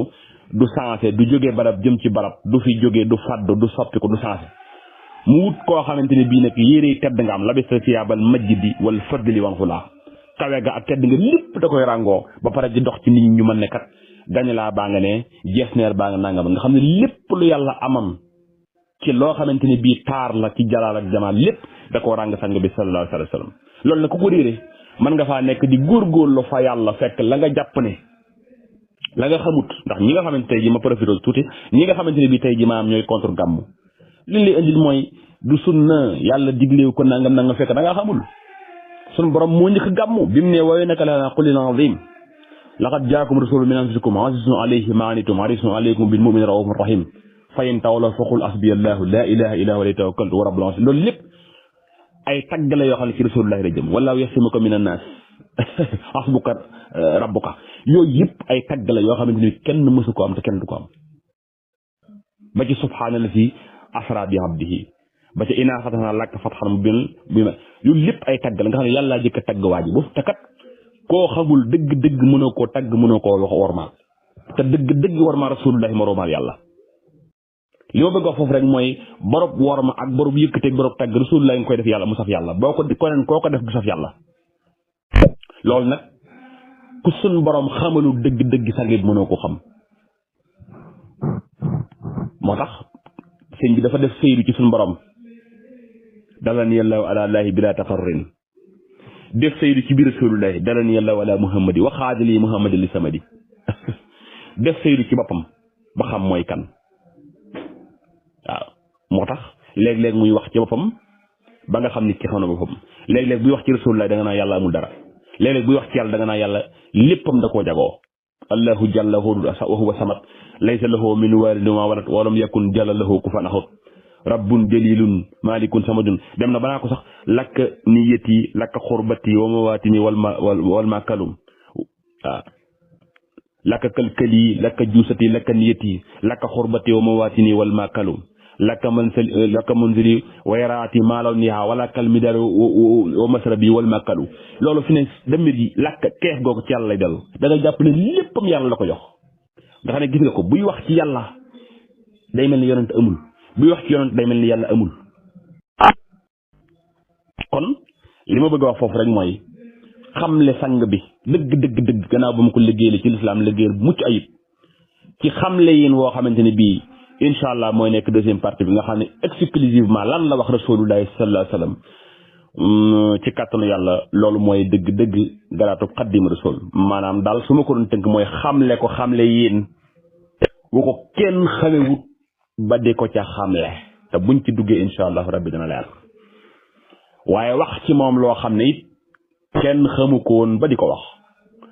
du sensé du jógee barab jëm ci barab du fi jógee du fàdd du soppiku du sensé mu wut koo xamante ne bii nag yére tedd nga am labista siyaabal majdi wal fadli wal xulaa kawe ga ak tedd nga lépp da koy ràngoo ba pare di dox ci nit ñi ñu mën ne kat gañalaa baa nga ne jeesneer baa nga nangam nga xam ne lépp lu yàlla amam ci loo xamante ne bii taar la ci jalaal ak jamaal lépp da koo ràng sang bi sallallahu alayhi wa sallam loolu nag ku ko réere mën nga faa nekk di góorgóorlu fa yàlla fekk la nga jàpp ne la nga xamut ndax ñi nga xamante tey ji ma profité tuuti ñi nga xamante ne bii tey ji maam ñooy contre gàmmu li lay indil mooy du sunna yàlla digleewu ko nangam fekk da ngaa xamul sun borom moo njëkk gàmmu bi mu ne woowe naka la qulil azim laqad jaakum rasulun min anfusikum azizun alayhi ma anittum harisun alaykum bil mu'minina raufur rahim fa in tawlaw faqul hasbiyallahu la ilaha illa huwa alayhi tawakkaltu wa rabbul arshil loolu lépp ay tagg la yoo xam ne ci rasulullahi la jëm wallahu yasimuka minan nas hasbuka rabbuka yooyu yëpp ay tagg la yoo xamante ni kenn mësu ko am te kenn du ko am ba ci subhaanallazi asra bi abdihi ba ci inaa fatahna laka fathan mubiinan yooyu lépp ay tagg la nga xam ne yàllaa jëkk a tagg waa ji boobu te kat koo xamul dëgg mënoo koo tagg mënoo koo wax wormaal te dëgg wormaal rasulullahi ma wormaal yàlla li ma bëgg wax foofu rek mooy borob worma ak borob yëkkateeg borob tagg rasulullahi nga koy def yàlla mu saf yàlla boo ko koneen koo ko def du saf yàlla loolu nag ku sun borom xamalu dëgg sangit mënoo ko xam moo tax sëñ bi dafa def sëyru ci sun borom dalan yàlla ala laahi bila tafarrin def sëyru ci biir rasulullahi dalan yàlla ala muhammadi waxaadali muhammadi li samadi def sëyru ci boppam ba xam mooy kan waaw moo tax léeg-léeg muy wax ci boppam ba nga xam ni ki xam na boppam léeg-léeg buy wax ci rasulullah da nga naa yàlla amul dara léeg-léeg buy wax ci yàlla da nga naa yàlla léppam da koo jagoo allahu jalla wa huwa samad laysa lahu min walidin wa walad wa lam yakun jalla lahu kufuwan ahad rabbun jalilun malikun samadun dem na banaa ko sax lakka niyati lakka xurbati wa mawatini wal ma kalum waaw lakka kalkali lakka juusati lakka niyati lakka xurbati wa mawatini wal ma kalum lakka manzili wa yaraati maalaw niha wala kal midar wa masrabi wal ma kalu loolu fi ne demir yi lakka keef googu ci yàlla lay dellu da nga jàpp ne léppam yàlla la ko jox nga xam ne gis nga ko buy wax ci yàlla day mel ni yonent amul buy wax ci yonent day mel ni yàlla amul li ma bëgg a wax foofu rek mooy xamle sang bi dëgg gannaaw ba mu ko liggéeyee ci lislaam liggéeyal bu mucc ayib ci xamle yéen woo xamante ne bii incha allah mooy nekk deuxième partie bi nga xam ne exclusivement lan la wax rasulullahi sallallahu alayhi wa sallam ci kàttanu yàlla loolu mooy dëgg garaatub xaddim rasul maanaam daal su ma ko doon tënk mooy xamle yéen bu ko kenn xamewut ba di ko ca xamle te buñ ci duggee incha allah rabbi dana leer waaye wax ci moom loo xam ne it kenn xamu ko woon ba di ko wax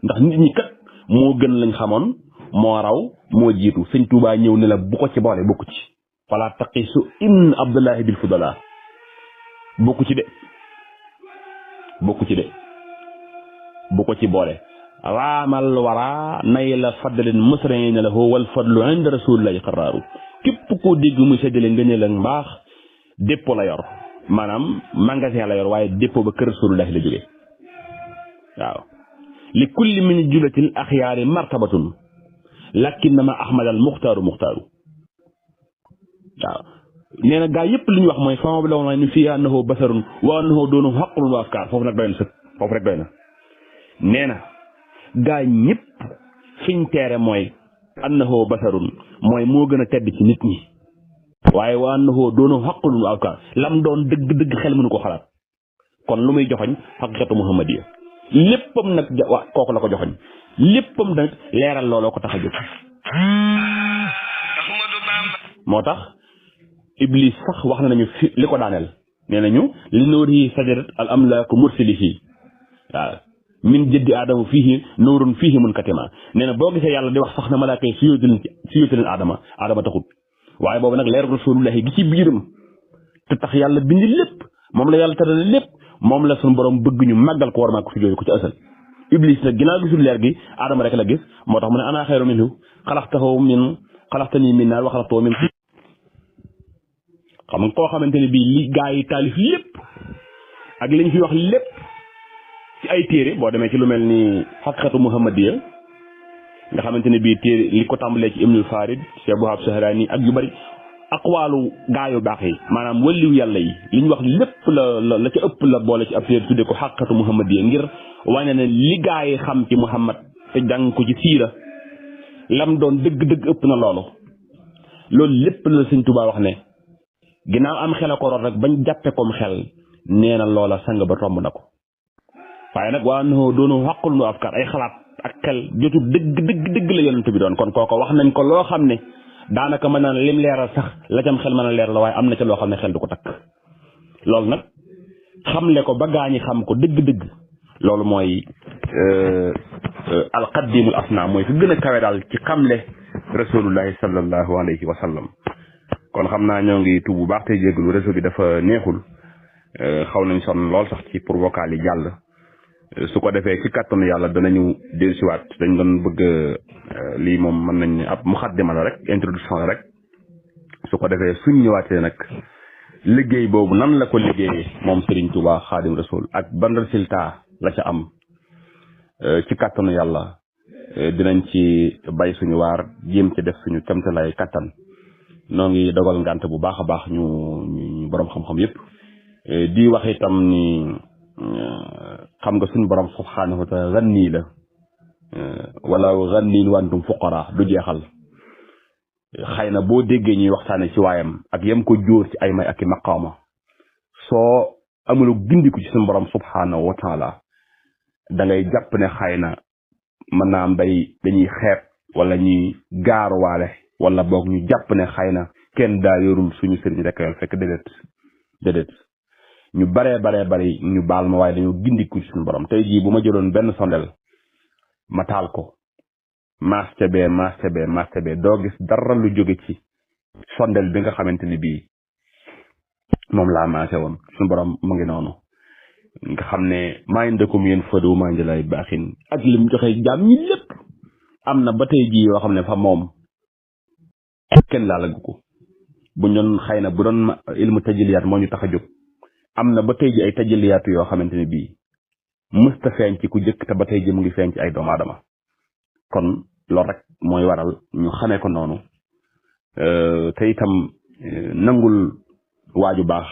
ndax nit ñi kat moo gën lañ xamoon moo raw moo jiitu sëñ Tuubaa ñëw ne la bu ko ci boole bokku ci fala taqisu ibn abdullahi bil fudala bokku ci de bu ko ci boole raamal wara nay la faddalin musrin la wal fadlu inda rasulillahi qaraaru képp koo dégg muy seddale nga ne la mbaax dépôt la yor maanaam magasin la yor waaye dépôt ba kër rasulillahi la jóge waaw li kulli min julatil axyaari martabatun lakinnama ahmad al muxtaaru waaw nee na gaa yëpp li ñu wax mooy fama bi la woon ni fii annahu basarun wa annahu doonu xaqlun wa afkaar foofu nag doy na sëkk foofu rek doy na nee na gaa ñëpp fiñ teere mooy annahu basarun mooy moo gën a tedd ci nit ñi waaye wa annahu doonu xaqlun wa afkaar lam doon dëgg xel mënu ko xalaat kon lu muy joxoñ xaqiqatu muhammadiya léppam nag kooku la ko joxoñ léppam nag leeral looloo ko tax a jóg moo tax iblis sax wax na nañu fi li ko daaneel nee nañu li nuurihi sajadat al amlaaku mursilihi waaw min jëddi aadama fiihi nuurun fiihi munkatima nee na boo gisee yàlla di wax sax na malaaka yi suyóotu leen aadama taxut waaye boobu nag leer rasulullahi gi ci biiram te tax yàlla bind lépp moom la yàlla tëral lépp moom la suñu borom bëgg ñu màggal ko war maa ko fi jooju ko ci asal iblis nag ginnaaw gisul leer gi aadama rek la gis moo tax mu ne ana xayru minhu xalaqtanii min naar wa xalaqtahu min xam nga koo xamante ne bii li gaa yi taalif lépp ak liñ fi wax lépp ci ay téere boo demee ci lu mel ni xaqiqatu muhammadiya nga xamante ne bii téere li ko tàmbalee ci ibnul farid cheikh Wahab Sahrani ak yu bari aqwaalu gaa yu baax yi maanaam waliw yàlla yi li ñu wax lépp la ca ëpp la boole ci ab téere tudde ko xaqiqatu muhammadiya ngir wane ne li gaa yi xam ci muhammad te jàng ko ci siira lam doon dëgg ëpp na loolu lépp la Sëñ Tuubaa wax ne ginnaaw am xel a ko root rek bañ jàppe kom xel nee na loola sang ba tomb na ko waaye nag waa no doonu xaqul nu afkar ay xalaat ak xel jotu dëgg la yonent bi doon kon kooko wax nañ ko loo xam ne daanaka mën naa lim leeral sax la cam xel mën a leeral la waaye am na ca loo xam ne xel du ko takk loolu nag xamle ko ba gaañi xam ko dëgg loolu mooy alqaddimul asna mooy fi gën a kawe daal ci xamle rasulullahi sallallahu alayhi wa sallam kon xam naa ñoo ngi tuub bu baax tey jégalu réseau bi dafa neexul xaw nañ sonn lool sax ci pour vocal yi jàll su ko defee ci kàttanu yàlla danañu dellusiwaat dañ doon bëgg lii moom mën nañ ne ab muxaddima la rek introduction la rek su ko defee suñ ñëwaatee nag liggéey boobu nan la ko liggéeyee moom Serigne Touba Xaadim Rasul ak ban résultat la ca am ci kàttanu yàlla dinañ ci bay suñu waar jéem ci def suñu kemtalaay kattan noo ngi dogal ngànt bu baax a baax ñu borom xam-xam yëpp di wax itam ni xam nga suñu borom subhaanahu wa taala ganni la wala ganni wantum fuqara du jeexal xëy na boo déggee ñuy waxtaane ci waayam ak yam ko jóor ci ay may ak i maqaama soo amulu gindiku ci suñu borom subhaanahu wa taala da ngay jàpp ne xëy na mën naa am dañuy xeeb wala ñuy gaaruwaale wala boog ñu jàpp ne xëy na kenn daa yorul suñu sëriñ rek yoon fekk déedéet ñu bari ñu baal ma waaye dañoo gindiku ci suñu borom tey jii bu ma jëloon benn sondel ma taal ko maas ca bee doo gis dara lu jóge ci sondel bi nga xamante ni bii moom laa maase woon suñu borom mu ngi noonu nga xam ne maa ngi dëkkum yéen fëdu maa ngi lay baaxin ak li mu joxe jaam ñi lépp am na ba tey jii yoo xam ne fa moom kenn laalagu ko bu ñoon xëy na bu doon ilmu tajaliyaat moo ñu tax a jóg am na ba tey ji ay tajaliyaatu yoo xamante ne bii mësta feeñ ci ku jëkk te ba tey ji mu ngi feeñ ci ay doomu aadama kon loolu rek mooy waral ñu xamee ko noonu te itam nangul waaju baax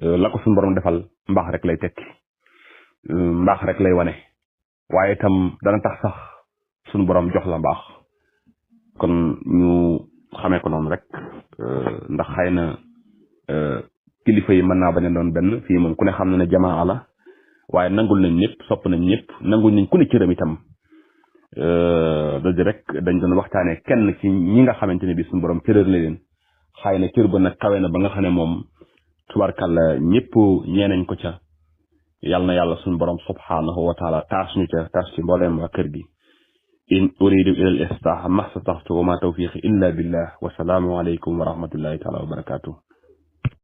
la ko suñu borom defal mbaax rek lay tekki mbaax rek lay wane waaye itam dana tax sax suñu borom jox la mbaax kon ñu xamee ko noonu rek ndax xëy na kilifa yi mën naa bañ a doon benn fii moom ku ne xam na ne jamaa la waaye nangul nañ ñëpp sopp nañ ñëpp nangul nañ ku ne cëram itam loolu rek dañ doon waxtaanee kenn ci ñi nga xamante ne bi suñu borom cëral la leen xëy na cër ba nag kawe na ba nga xam ne moom tubarkàlla ñëpp ñeenañ ko ca yàlla na yàlla suñu borom subhaanahu wa taala taas ñu ca taas ci mbooleem waa kër gi in uridu ila al islah mastataxtu wa ma tawfiqi illa billah wa salaamu alaykum wa rahmatullahi taala wa barakatuh